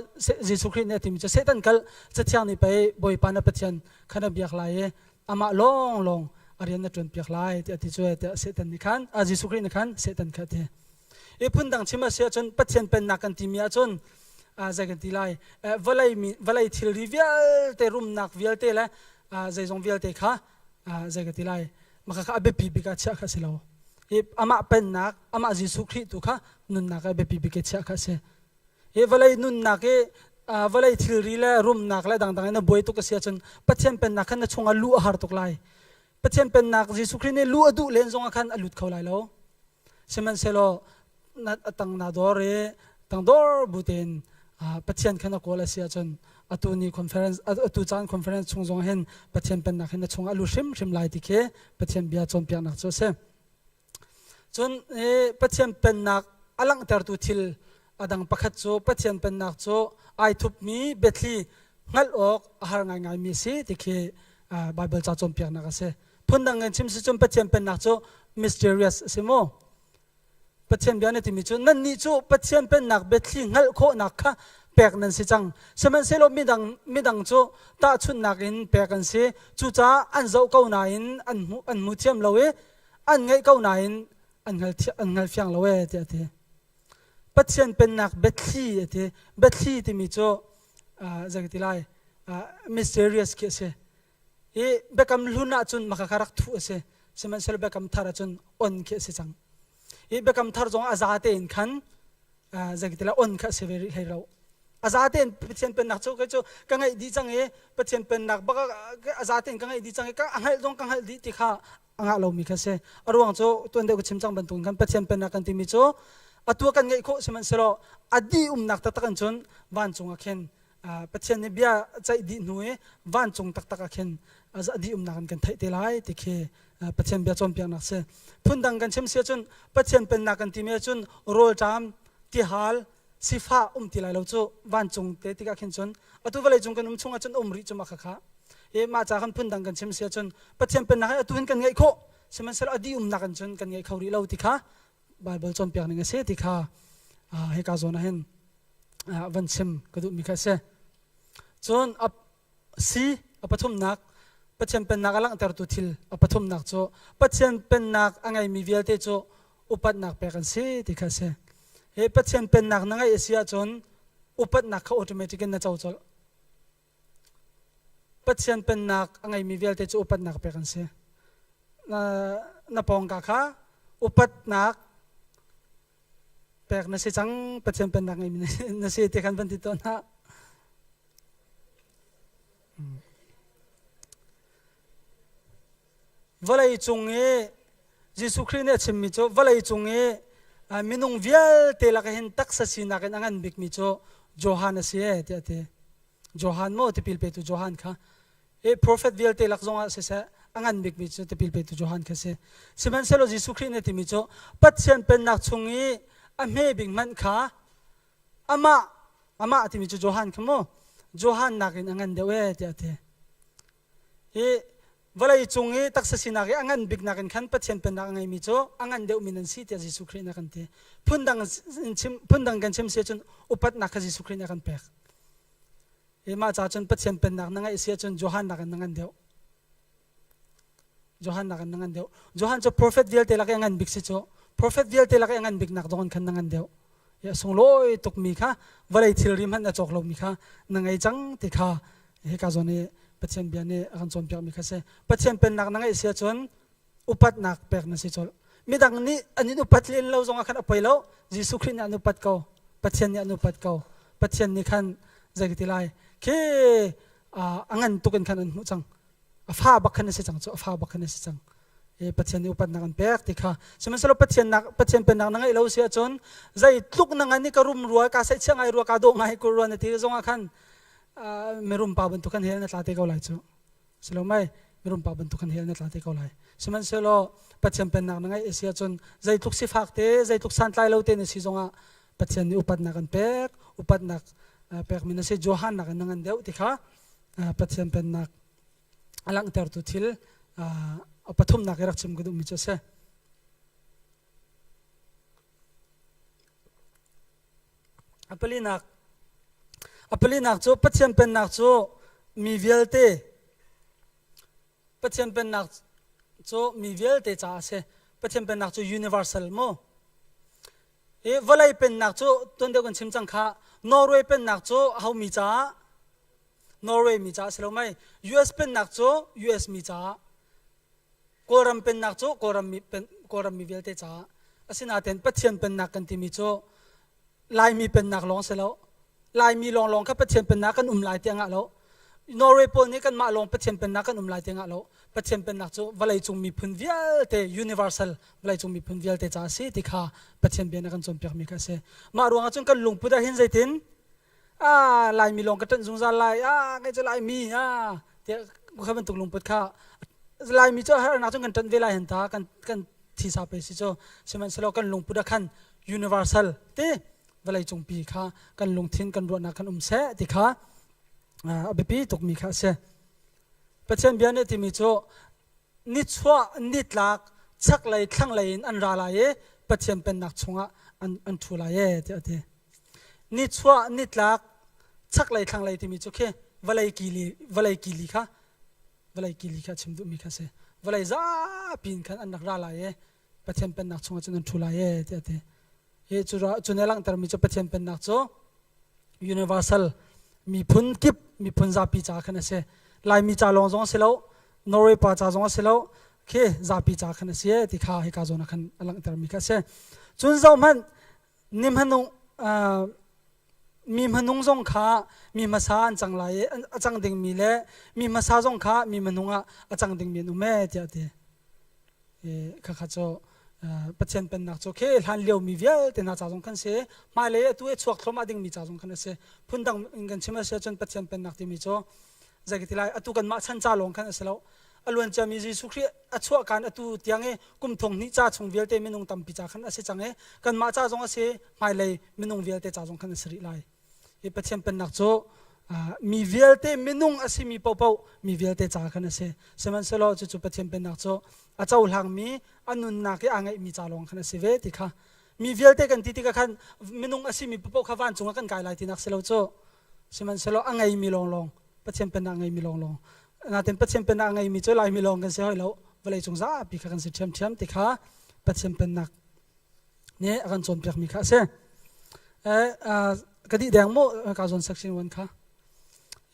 Jesuh Khrih nih a timi cu Satan kal Cathiang nih pei Bawipa na Pathian kha na biak lai i amah lawnglawng a rian na ṭuan piak lai tiah a ti cu tiah Satan nih khan Jesuh Khrih nih khan Satan kha a ti. I phundang chim a si ahcun Pathian pennak kan timi ahcun zei kan ti lai vawlei mi vawlei thilri vialte rumnak vialte le zeizong vialte kha zei ka ti lai maka kha a biapi bik ah chiah kha si lo i amah pennak amah Jesuh Khrih tu kha nunnak ah biapi bik i chiah kha si hi vawlei nunnak i vawlei thilri le rumnak le dangdang in na buai tuk a si ahcun Pathian pennak khan na chungah luh a har tuk lai Pathian pennak Jesuh Khrih nih luh a duh len zongah khan a lut kho lai lo Sihmanhsehlaw na tang na dor i tangdor bu tein Pathian kha na kawl a si ahcun atu ni conference atu caan conference chung zong hin Pathian pennak hin na chung a lu hrimhrim lai ti khi Pathian bia cawnpiaknak cu a si. Cun Pathian pennak a langhtertu thil a dang pakhat cu Pathian pennak cu ai thupmi biathli hngalh awk a har ngaingaimi a si ti khi Baibal ca cawnpiaknak a si. Phundang in chim si cun Pathian pennak cu mysterious a si mu. Pathian bia na timi cu nannih cu Pathian pennak biathli hngalh khawhnak kha pek nan si cang. Sihmanhsehlaw midang midang cu tahchunhnak in pek an si. Cucaah an zoh ko nain an hmu an hmu thiam lo i an ngaih ko nain an hngal an hngal fiang lo ee tiah a ti. Pathian pennak biathli a ti. Biathli timi cu zei ka ti lai mysterious khi a si. I biakam hlun ahcun maka kha rak thuh a si. Sihmanhsehlaw biakam thar ahcun on khi a si cang. I biakam thar zong a za tein khan zei ka ti lai on kha a si ve rih hlei lo. A za tein Pathian pennak cu kei cu ka ngeih dih cang i Pathian pennak bak a za tein ka ngeih dih cang i ka hngalh zong ka hngalh dih ti kha a ngah lomi kha si. A ruang cu tuan deuh ka chim cang bantukin khan Pathian pennak kan timi cu atu kan ngeih khawh sihmanhsehlaw a dih umnak taktak in cun vancung ah khin Pathian nih bia ceih dih hnu i vancung taktak ah khin a dih umnak in kan theih te lai ti khi Pathian bia cawnpiaknak si. Phundang kan chim si ahcun Pathian pennak kan timi ahcun rawlṭam, tihal, sifah um ti lai lo cu vancung te tikah khin cun atu vawlei cung kan um chung ahcun um rih cu mah khakha. I mah ca kan phundang kan chim si ahcun Pathian pennak hi atu hin kan ngeih khawh sihmanhsehlaw a dih umnak in cun kan ngei kho rih lo ti kha Baibal cawnpiak ning a si ti kha hika zawn ah hin van chim ka duhmi kha a si. Cun a si a pathumnak Pathian pennak a langhtertu thil a pathumnak cu Pathian pennak a ngeimi vialte cu upatnak pek an si ti kha a si. Hi Pathian pennak na ngeih a si ahcun upatnak kha automatic in na co colh. Pathian pennak a ngeimi vialte cu upatnak pek an si. Na, na pawngka kha upatnak pek na si cang Pathian pennak ngeimi na si ti khan van ti tawn hna. Vawlei cung i Jesuh Khrih nih a chimmi cu vawlei cung i minung vialte lak hin taksa sinak in a ngan bikmi cu Johan a si e tiah a ti. Johan maw tipil petu Johan kha i prophet vialte lak zongah siseh a ngan bikmi cu tipil petu Johan kha si. Sihmanhsehlaw Jesuh Khrih nih a timi cu Pathian pennak chung i a hme bik hmanh kha amah amah a timi cu Johan kha mu Johan nakin a ngan deuh e tiah a ti. Hi vawlei cung i taksa sinak i a ngan bik nakin khan Pathian pennak a ngeimi cu a ngan deuhmi nan si tiah Jesuh Khrih nih a kan ti. Phundang in chim phundang kan chim si ahcun upatnak kha Jesuh Khrih nih a kan pek. Hi mah ca cun Pathian pennak na ngeih si ahcun Johan nakin na ngan deuh. Johan nakin na ngan deuh. Johan cu prophet vialte lak i a ngan bik si cu. Prophet vialte lak i a ngan bik nak dong in khan na ngan deuh. Ya sunglawi tukmi kha vawlei thilri hmanh na cawk lomi kha na ngei cang ti kha hika zawn i Pathian bia nih a kan cawnpiakmi kha si. Pathian pennak na ngeih si ahcun upatnak pek na si colh. Midang nih an in upat len lo zongah khan a poi lo. Jesuh Khrih nih an upat ko. Pathian nih an upat ko. Pathian nih khan zei ka ti lai khi a ngan tuk in khan an hmuh cang. A fa bak khan a si cang cu a fa bak khan a si cang. E Pathian nih upatnak an pek ti kha sihmanhsehlaw Pathian nak Pathian pennak na ngeih lo si ahcun zei tluk na ngan i ka rum rua ka saihchiah ngai rua ka dawh ngai ko rua na ti zongah khan mirum pa bantuk khan hell na tla te ko lai cu silo mai mirum pa bantuk khan hell na tla te ko lai sihmanhsehlaw Pathian pennak na ngeih a si ahcun zeitluk sifak te zeitluk santlai lo te na si zongah Pathian nih upatnak an pek upatnak pekmi na si Johan nak in na ngan deuh ti kha Pathian pennak a langhtertu thil a pathumnak i rak chim ka duhmi cu a si. A palinak a palinak cu Pathian pennak cu mi vialte Pathian pennak cu mi vialte caah a si. Pathian pennak cu universal mu. Hi vawlei pennak cu tuan deuh kan chim cang kha Norway pennak cu ho mi caah Norway mi caah si lo mei US pennak cu US mi caah Kawlram pennak cu Kawlram mi, pen, Kawlram mi vialte caah asinain Pathian pennak kan timi cu Laimi pennak lawng si lo Laimi lawnglawng kha Pathian pennak kan um lai ti ngah lo Norway pawl nih kanmah lawng Pathian pennak kan um lai ti ngah lo Pathian pennak cu vawleicung miphun vialte universal vawleicung miphun vialte caah a si ti kha Pathian bia nih a kan cawnpiakmi kha a si mah ruangah cun kan lungput ah hin zeitin ah Laimi lawng ka ṭanh zungzal lai ah kei cu Laimi ah tiah kha bantuk lungput kha Laimi cu harnak cun kan ṭanh ve lai hen ta kan kan thisa pe si cu sihmanhsehlaw kan lungput ah khan universal ti vawleicung pi kha kan lungthin kan ruahnak kan um seh ti kha a biapi tukmi kha a si Pathian bia nih timi cu nichuah nitlak chaklei thlanglei in an ra lai i Pathian pennak chungah an an ṭhu lai e tiah a ti nichuah nitlak chaklei thlanglei timi cu khi vawlei kili vawlei kili kha vawlei kili kha chim duhmi kha si vawlei zapi in khan an rak ra lai i Pathian pennak chungah cun an ṭhu lai e tiah a ti hi cu cu nih a langhtermi cu Pathian pennak cu universal miphun kip miphun zapi ca khan a si Laimi ca lawng zong a si lo Norway pa ca zong a si lo khi zapi ca khan a si ti kha hika zawn ah khan a langhtermi kha a si cun zohhmanh ni hmanung mi hmanung zong kha mi hmasa an cang lai i a cang dingmi le mi hmasa zong kha mi hmanung ah a cang dingmi an um e tiah a ti. Khakha cu Pathian pennak cu khi hlan lio mi vialte hna ca zong khan si hmailei atu i chuak thluahmah dingmi ca zong khan a si phundang in kan chim a si ahcun Pathian pennak timi cu zei ka ti lai atu kanmah chan ca lawng khan a si lo a luan ciami Jesuh Khrih a chuah kaan atu tiang i kum thong hnih ca chung vialte minung tampi ca khan a si cang i kanmah ca zong a si hmailei minung vialte ca zong khan a si rih lai hi Pathian pennak cu mi vialte minung a simi paohpaoh mi vialte ca khan a si sihmanhsehlaw cucu Pathian pennak cu a cohlangmi a nunnak i aa ngeihmi ca lawng khan a si ve ti kha mi vialte kan ti tikah khan minung a simi paohpaoh kha vancung ah kan kai lai tinak si lo cu sihmanhsehlaw a ngeimi lawnglawng Pathian pennak a ngeimi lawnglawng natin Pathian pennak a ngeimi cu Laimi lawng kan si hoi lo vawlei cung zapi kha kan si ṭhiamṭhiam ti kha Pathian pennak nih a kan cawnpiakmi kha a si. Ka dih deng mu ka zawn section 1 kha.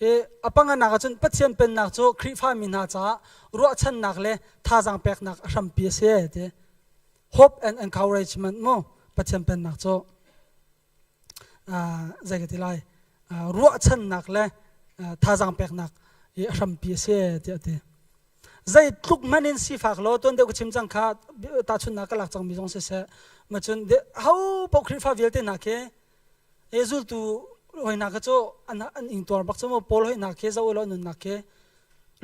I a panganak ahcun Pathian pennak cu Khrihfa mi hna caah ruahchannak le thazaang peknak a hrampi a si ti. Hope and encouragement mu Pathian pennak cu zei ka ti lai ruahchannak le thazaang peknak i a hrampi a si tiah a ti. Zeitluk hmanh in sifak law tuan deuh ka chim cang kha tahchunhnak ka lak cangmi zong siseh ma cun ho paoh Khrihfa vialte hna khi e zultu hoi hna kha cu an an ingtuar bak cu mu Paul hoi hna khi zoh law nunnak khi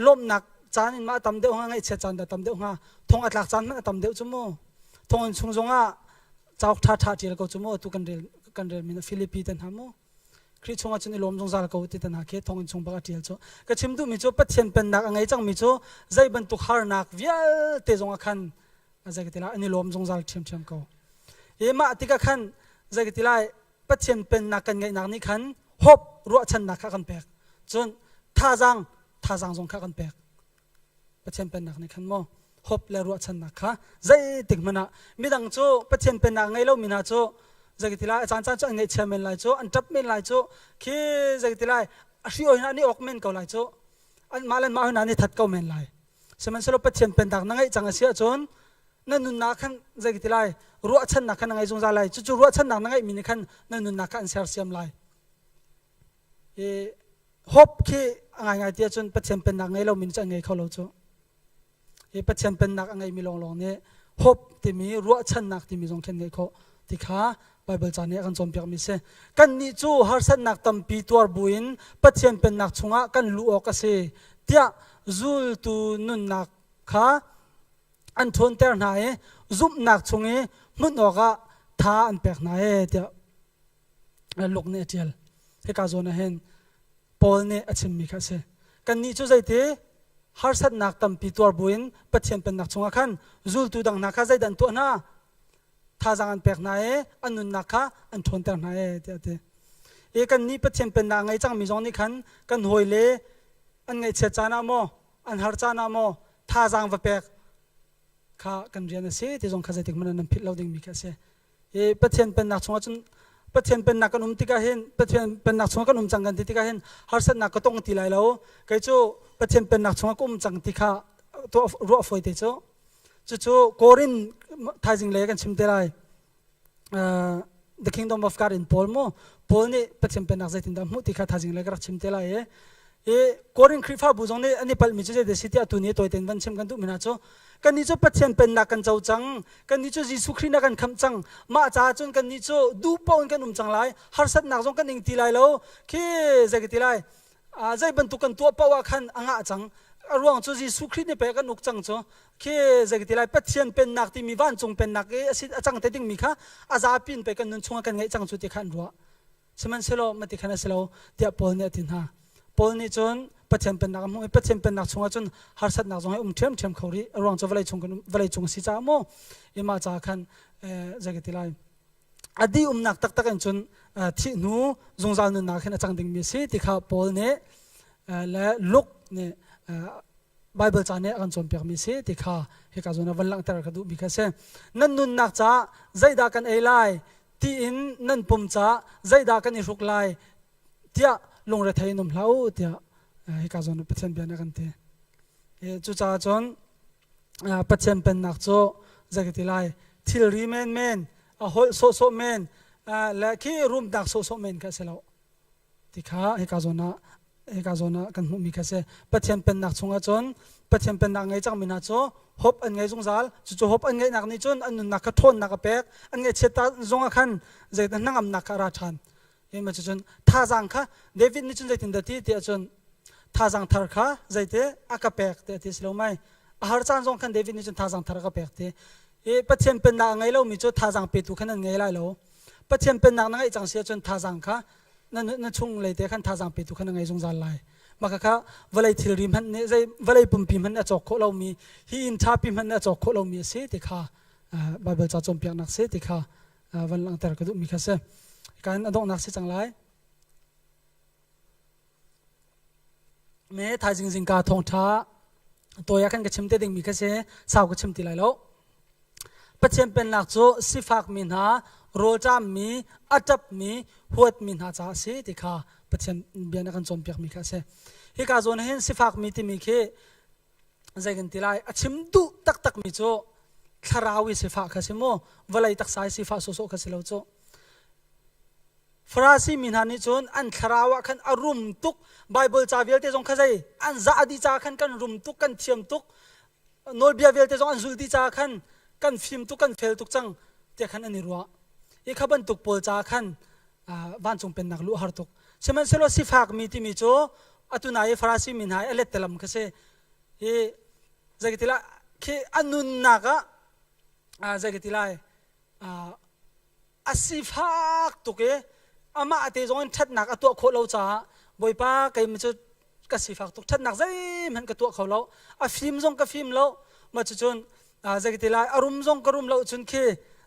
lawmhnak caan in ma a tam deuh hnga ngaihchiat caan dah tam deuh hnga thong a tlak caan hmanh a tam deuh cu mu thong in chung zongah cauk ṭha ṭha ṭial ko cu mu atu kan rel kan rel mi na Filipi te hna mu Khrih chungah cun i lawm zungzal ko ti hna khi thonginn chung bak a ṭial cu. Ka chim duhmi cu Pathian pennak a ngei cangmi cu zei bantuk harnak vialte zongah khan zei ka ti lai an i lawm zungzal ṭhiamṭhiam ko. I mah tikah khan zei ka ti lai Pathian pennak kan ngeihnak nih khan hope ruahchannak kha kan pek. Cun thazaang thazaang zong kha kan pek. Pathian pennak nih khan maw hope le ruahchannak kha zeitik hmanh ah midang cu Pathian pennak ngei lomi hna cu zeiti lai a caan caan cu an ngaihchia men lai cu an ṭap men lai cu khi zeiti lai a hri oi hna an i awk men ko lai cu an mah le mah hna an i that ko men lai sihmanhsehlaw Pathian pennak na ngeih cang a si ahcun na nunnak khan zeiti lai ruahchannak khan na ngei zungzal lai cucu ruahchannak na ngeihmi nih khan na nunnak kha an sersiam lai I hope khi a ngaingai ti ahcun Pathian pennak ngei lomi nih cun an ngei kho lo cu. Hi Pathian pennak a ngeimi lawnglawng nih hope timi ruahchannak timi zong khin ngeih khawh ti kha Baibal ca nih a kan cawnpiakmi si. Kannih cu harsatnak tampi tuar buin Pathian pennak chungah kan luh awk a si tiah zultu nunnak kha an ṭhawnter hna i zumhnak chung i hmunh awkah tha an pek hna e tiah Luke nih a ṭial. Hika zawn ah hin Paul nih a chimmi kha a si. Kannih cu zeiti harsatnak tampi tuar buin Pathian pennak chungah khan zultu dang hna kha zeidah an tuah hna? Thazaang an pek hna i an nunnak kha an ṭhawnter hna e tiah a ti. I kannih Pathian pennak a ngei cangmi zong nih khan kan hawile an ngaihchiat caan ah maw, an har caan ah maw thazaang va pek kha kan rian a si ti zong kha zeitik hmanh ah nan philh lo dingmi kha a si. I Pathian pennak chungah cun Pathian pennak kan um tikah hin Pathian pennak chungah kan um cang kan ti tikah hin harsatnak ka tong ti lai lo kei cu Pathian pennak chungah ka um cang ti kha tuah ruah fawi te cu cucu Korin thaizing lei kan chim te lai the kingdom of God in Paul mu Paul nih Pathian pennak zeitindah hmuh ti kha thaizing lei ka rak chim te lai i I Korin Khrihfabu zong nih an i palhmi cu zeidah si tiah tu ni tawite in van chim kan duhmi hna cu kannih cu Pathian pennak kan co cang kannih cu Jesuh Khrih na kan khamh cang mah caah cun kannih cu duh paoh in kan um cang lai harsatnak zong kan ing ti lai lo khi zei ka ti lai zei bantuk kan tuah paoh ah khan a ngah cang a ruang cu Jesuh Khrih nih pei kan uk cang cu khi zei ka ti lai Pathian pennak timi vancung pennak i a cang te dingmi kha a zapi in pei kan nun chungah kan ngeih cang cu ti kha an ruah Sihmanhsehlaw mati khan a si lo tiah Paul nih a ti hna. Paul nih cun Pathian pennak a hmuh i Pathian pennak chungah cun harsatnak zong hi um ṭhiamṭhiam kho rih. A ruang cu vawlei chung kan vawlei cung a si caah maw i mah caah khan zei ka ti lai a dih umnak taktak in cun thih hnu zungzal nunnak hin a cang dingmi a si ti kha Paul nih le Luke nih Baibal ca nih a kan cawnpiakmi si ti kha hika zawn ah van langhter ka duhmi kha a si. Nan nunnak caah zeidah kan ei lai tiin nan pum caah zeidah kan i hruk lai tiah lungrethei in um hlah u tiah hika zawn ah Pathian bia nih a kan ti. Cucaah cun Pathian pennak cu zei ka ti lai thilri menmen a holh sawhsawh men le khi rumnak sawhsawh men kha a si lo ti kha hika zawn ah. Hika zawn ah kan hmuhmi kha si. Pathian pennak chungah cun Pathian pennak ngei cangmi hna cu hope an ngei zungzal. Cucu hope an ngeihnak nih cun an nunnak kha ṭhawnnak a pek. An ngaihchiat zongah khan zeitin hnangamnak kha a ra ṭhan. Hi ma cucun thazaang kha David nih cun zeitindah ti tiah cun thazaang thar kha zeite a ka pek tiah ti si lo mai. A har caan zong khan David nih cun thazaang thar a ka pek ti. I Pathian pennak a ngei lomi cu thazaang petu khan an ngei lai lo. Pathian pennak na ngeih cang si ahcun thazaang kha na, na chung lei te khan thazaang petu khan na ngei zungzal lai. Mah kha vawlei thilri hmanh nih zei vawlei pumpi hmanh nih a cawk khawh lomi hi inn ṭhapi hmanh nih a cawk khawh lomi a si ti kha Baibal ca cawnpiaknak si ti kha van langhter ka duhmi kha si. Kan a donghnak si cang lai. Me thaizing zingka thawngṭha tawi ah khan ka chim te dingmi kha si sau ka chim ti lai lo. Pathian pennak cu sifakmi hna, rawlṭammi, a ṭapmi, huatmi hna caah a si ti kha Pathian bia nih a kan cawnpiakmi kha a si. Hika zawn hin sifakmi timi khi zei kan ti lai a chim duh taktakmi cu thlarau i sifah kha si mu vawlei taksa i sifah sawsawh kha si lo cu Farasi mi hna nih cun an thlarau ah khan a rum tuk Bible ca vialte zong kha zei an zah dih caah khan kan rum tuk kan thiam tuk nawlbia vialte zong an zul dih caah khan kan fim tuk kan fel tuk cang tiah khan an i ruah i kha bantuk pawl caah khan vancung pennak luh har tuk sihmanhsehlaw sifak mi timi cu atu na i Farasi mi hna i a lettelam kha si hi zeikatila khi a nunnak ah zeikatila a sifak tuk i amah te zong in ṭhatnak a tuah khawh lo caah Bawipa keimah cu ka sifak tuk ṭhatnak zeihmanh ka tuah kho lo a fim zong ka fim lo mah cucun zeiti lai a rum zong ka rum lo cun khi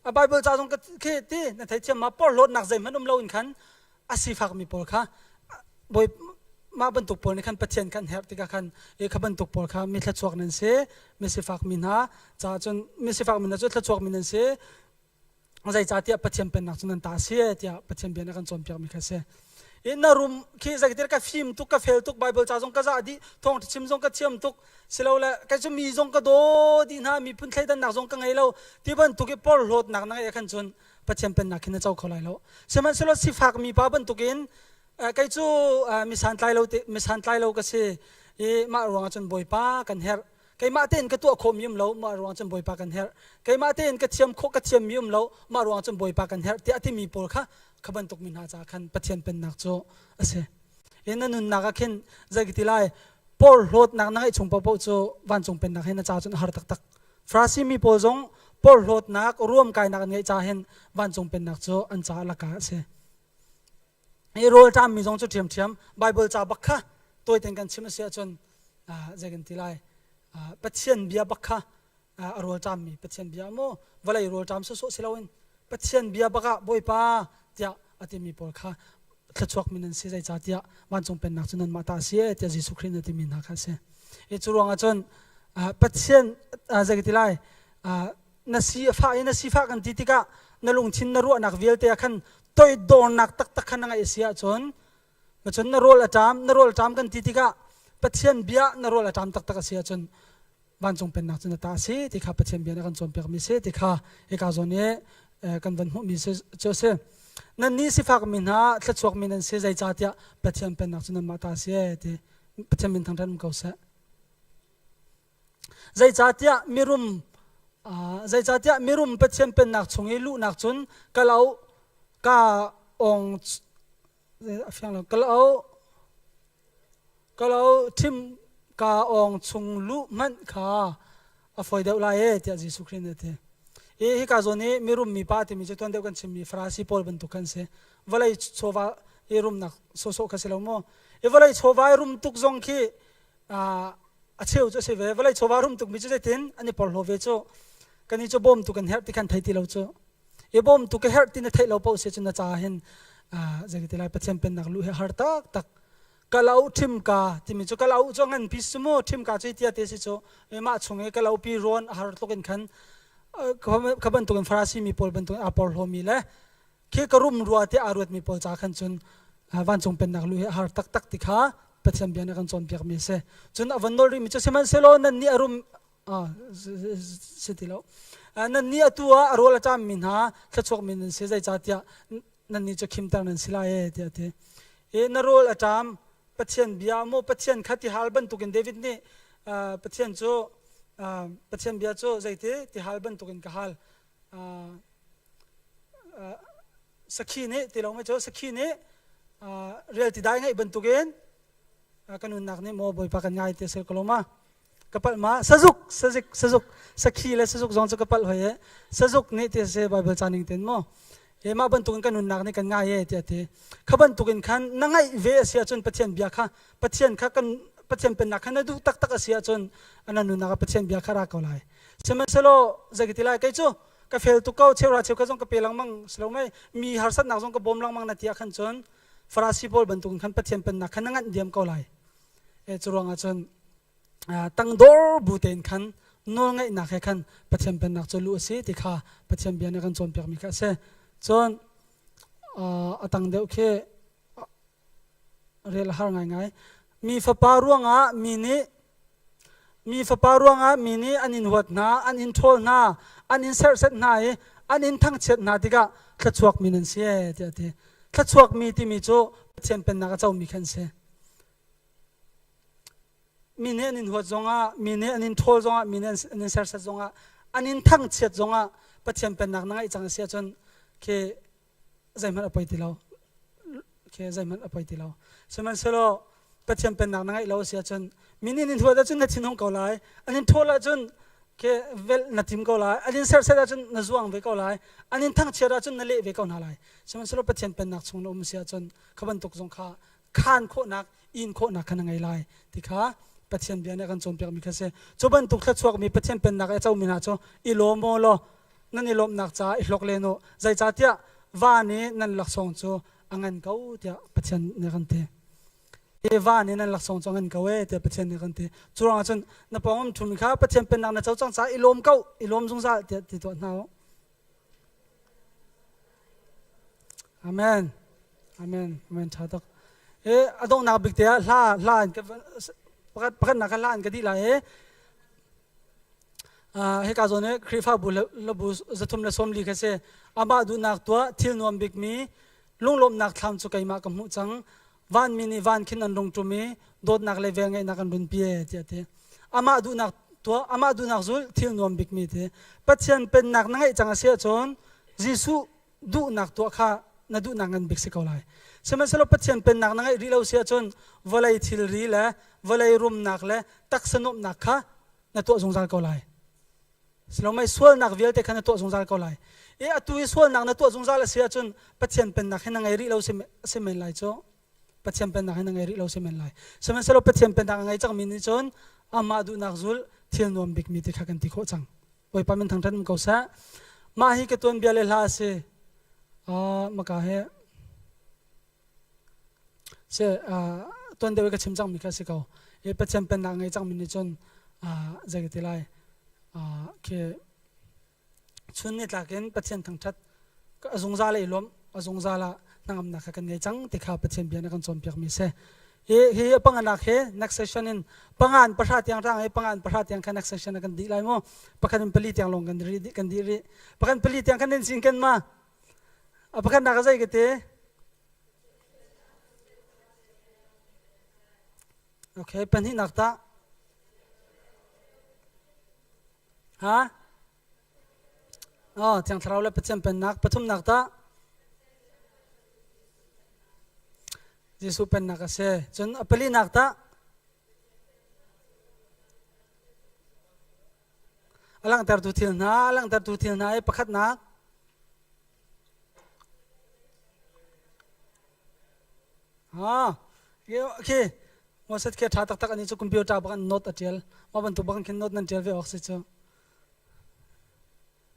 a Bible ca zong khi ti na theithiam ma porhlawtnak zeihmanh um lo in khan a sifak mi pawl kha bawi mah bantuk pawl nih khan Pathian kan herh tikah khan i kha bantuk pawl kha mi thluachuak nan si mi sifak mi hna caah cun mi sifak mi hna cu thluachuak mi nan si zeicahtiah Pathian pennak cu nan ta a si tiah Pathian bia nih a kan cawnpiakmi kha a si. I na rum khi zeitir ka fim tuk ka fel tuk Bible ca zong ka zah dih thawngṭha chim zong ka thiam tuk silole kei cu mi zong ka daw dih hna miphun thleidannak zong ka ngei lo ti bantuk i porhlawtnak na ngeih khan cun Pathian pennak khi na co kho lai lo sihmanhsehlaw sifak mi pa bantukin kei cu mi santlai lo mi santlai lo ka si i mah ruangah cun Bawipa kan herh keimah tein ka tuah khawhmi um lo mah ruang cun bawipa kan herh keimah tein ka thiam khawh ka thiammi um lo mah ruang cun bawipa kan herh tiah a timi pawl kha kha bantuk mi hna caah khan pathian pennak cu a si i na nunnak ah khin zei ka ti lai porhlawtnak na ngeih chung paohpaoh cu vancung pennak hi na ca cun a har taktak Farasi mi pawl zong porhlawtnak ruamkainak an ngeih caah hin vancung pennak cu an caah laka a si I rawlṭammi zong cu ṭhiamṭhiam Baibal ca bak kha tawitein kan chim a si ahcun zei kan ti lai Pathian bia bak kha a rawlṭammi Pathian bia maw vawlei rawlṭam sawsawh si loin Pathian bia bak ah Bawipa tiah a timi pawl kha thluachuakmi nan si zeicahtiah vancung pennak cu nanmah ta a si ee tiah Jesuh Khrih nih a timi hna kha a si. I cu ruangah cun Pathian zei ka ti lai na si a fah i na sifah kan ti tikah na lungthin na ruahnak vialte ah khan toidornak taktak kha na ngeih a si ahcun cun na rawl a ṭam na rawl a ṭam kan ti tikah Pathian bia na rawl a ṭam taktak a si ahcun vancung pennak cu na ta a si ti kha Pathian bia na kan cawnpiakmi si ti kha hika zawn i kan van hmuhmi cu a si. Nannih sifakmi hna thluachuakmi nan si zeicahtiah Pathian pennak cu nanmah ta a si ti Pathian min thangṭhat um ko seh. Zeicahtiah mirum zeicahtiah mirum Pathian pennak chung i luhnak cun kalauk ka ong a fiang lo kalauk kalauk ṭhim ka ong chung luh hmanh kha a fawi deuh lai e tiah Jesuh Khrih nih a ti. I hika zawn i mirum mipa timi cu tuan deuh kan chimmi Farasi pawl bantuk khan si. Vawlei chawva i rumnak sawsawh kha si lo maw? I vawlei chawva i rum tuk zong khi a cheu cu a si ve vawlei chawva rum tukmi cu zeitin an i porhlaw ve cu kan i cu bawmtu kan herh ti khan thei ti lo cu i bawmtu ka herh ti na theih lo paoh si cu na ca hin zei ti lai pathian pennak luh hi har tak tak kalau ṭhim ka timi cu kalau cu ngan pi su mu ṭhim ka cu tia te si cu mah chung i kalau pi rawn a har tluk in khan kha bantukin farasi mi pawl bantukin aa porhlaw mi le Khi ka rum rua tiah aa ruatmi pawl ca khan cun vancung pennak luh hi a har taktak ti kha Pathian bia nih a kan cawnpiakmi a si. Cun a von nawl rihmi cu sihmanhsehlaw nannih a rum si ti lo. Nannih atu ah a rawl a ṭammi hna thluachuakmi nan si zeicahtiah nannih cu khimter nan si lai ee tiah a ti. I na rawl a ṭam. Pathian bia maw Pathian kha ti hal bantukin David nih Pathian cu Pathian bia cu zeiti ti hal bantukin ka hal. Sakhi nih ti lo cu sakhi nih rial ti dai ngaih bantukin ka nunnak nih maw Bawipa kan ngai ti a si ko lo ma? Ka palh ma? Sazuk, sazik, sazuk, sakhi le sazuk zong cu ka palh hoi e. Sazuk nih ti a si Bible ca ning ten maw? He mah bantukin kan nunnak nih kan ngai e tiah ti. Kha bantukin khan na ngaih ve a si ahcun Pathian bia kha Pathian kha kan Pathian pennak kha na duh taktak a si ahcun na nunnak ah Pathian bia kha ra ko lai. Sihmanhsehlaw zei ka ti lai kei cu ka fel tuk ko cheuhra cheukhat zong ka pe lengmang si lo mei mi harsatnak zong ka bawm lengmang na ti ah khan cun Farasi pawl bantukin khan Pathian pennak kha na nganh diam ko lai. E cu ruangah cun tangdor bu tein khan nawlngaihnak he khan Pathian pennak cu luh a si ti kha Pathian bia nih a kan cawnpiakmi kha a si. Cun a tang deuh khi rel a har ngaingai. Mi fapa ruangah mi nih mi fapa ruangah mi nih an in huat hna, an in ṭhawl hna, an in serhset hna i an in thangchiat hna tikah thluachuakmi nan si ee tiah a ti. Thluachuakmi timi cu Pathian pennak a comi kha an si. Mi nih an in huat zongah, mi nih an in ṭhawl zongah, mi nih an in serhsat zongah, an in thangchiat zongah Pathian pennak na ngeih cang a si ahcun khi zeihmanh a poi ti lo. Khi zeihmanh a poi ti lo. Sihmanhsehlaw Pathian pennak na ngeih lo a si ahcun mi nih an in huat ahcun na thinhung ko lai, an in ṭhawl ahcun khi velh na tim ko lai, an in serhsat ahcun na zuang ve ko lai, an in thangchiat ahcun na leh ve ko hna lai. Sihmanhsehlaw Pathian pennak chung na um a si ahcun kha bantuk zong kha khaan khawhnak in khawhnak kha na ngei lai ti kha Pathian bia nih a kan cawnpiakmi kha si. Cu bantuk thluachuakmi Pathian pennak i a comi hna cu i lawm u law nan i lawmhnak caah i hlawk len u. Zeicahtiah van i nan laksawng cu a ngan ko tiah Pathian nih a kan ti. Hi van i nan laksawng cu a ngan ko ee tiah Pathian nih a kan ti. Cu ruangah cun na pawng um ṭhumi kha Pathian pennak na co cang caah i lawm ko, i lawm zungzal tiah ti tuah hna u. Amen. Amen. Amen. Ṭha tuk. E a donghnak bik te ah hla hla in ka pakhat pakhatnak kha hla in ka dih lai e. Uh, hika zawn hi Khrihfabu labu 340 kha si. Amah duhnak tuah thil nuam bikmi lunglawmhnak thlam cu keimah ka hmuh cang. Vanmi nih van khin an rung ṭum i dawtnak le velngeihnak an run pi e tiah ti. Amah duhnak tuah, amah duhnak zul thil nuam bikmi ti. Pathian pennak na ngeih cang a si ahcun Jesuh duhnak tuah kha na duhnak ngan bik si ko lai. Sihmanhsehlaw Pathian pennak na ngeih rih lo si ahcun vawlei thilri le vawlei rumnak le taksa nuamhnak kha na tuah zungzal ko lai. Silomei sualnak vialte kha na tuah zungzal ko lai. I atu i sualnak na tuah zungzal a si ahcun Pathian pennak hi na ngei rih lo si men lai cu. Pathian pennak hi na ngei rih lo si men lai. Sihmanhsehlaw Pathian pennak a ngei cangmi nih cun amah duhnak zul thil nuam bikmi ti kha kan ti khawh cang. Bawipa min thangṭhat um ko seh. Mah hi ka tuanbia le hla a si. Uh, maka he se uh, tuan deuh i ka chim cangmi kha si ko. I Pathian pennak ngei cangmi nih cun uh, zei ka ti lai uh, khi chun ni tlak in Pathian thangṭhat a zungzal i lawmh a zungzal ah hnangamnak kha kan ngei cang ti kha Pathian bia nih kan cawnpiakmi si. Hi hi panganak hi next session in pangan pahra tiang rang i pangan pahra tiang kha next session ah kan dih lai mu. Pakhat in pali tiang lawng kan ri kan dih rih. Pakhat pali tiang kan in sin kan ma. A pakhatnak a zei ka ti? Okay, pahnihnak tah? Ha? Oh, Thiang Thlarau le Pathian pennak. Pathumnak tah? Jesuh pennak a si. Cun a palinak tah? A langhtertu thil hna, a langhtertu thil hna i pakhatnak. Ha, khi Moses khi ṭha taktak ani cu computer bak an note a ṭial. Mah bantuk bak khin note nan ṭial ve awk si cu.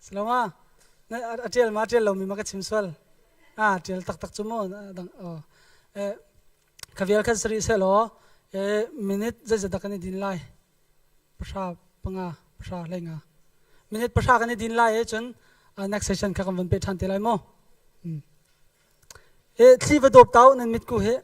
Saloma, a ṭial ma ṭial lomi ma ka chim sual. Ah, ṭial taktak cu mu. Dang, oh. Eh, kha vial khan sari seh law, eh, minute zeizat dah kan i din lai? Pahra, panga, pahra, hlei nga. Minute pahra kan i din lai eh cun next session kha kan van pe ṭhan te lai mu. Hmm. Eh, thli va dawp tau nan mit ku he.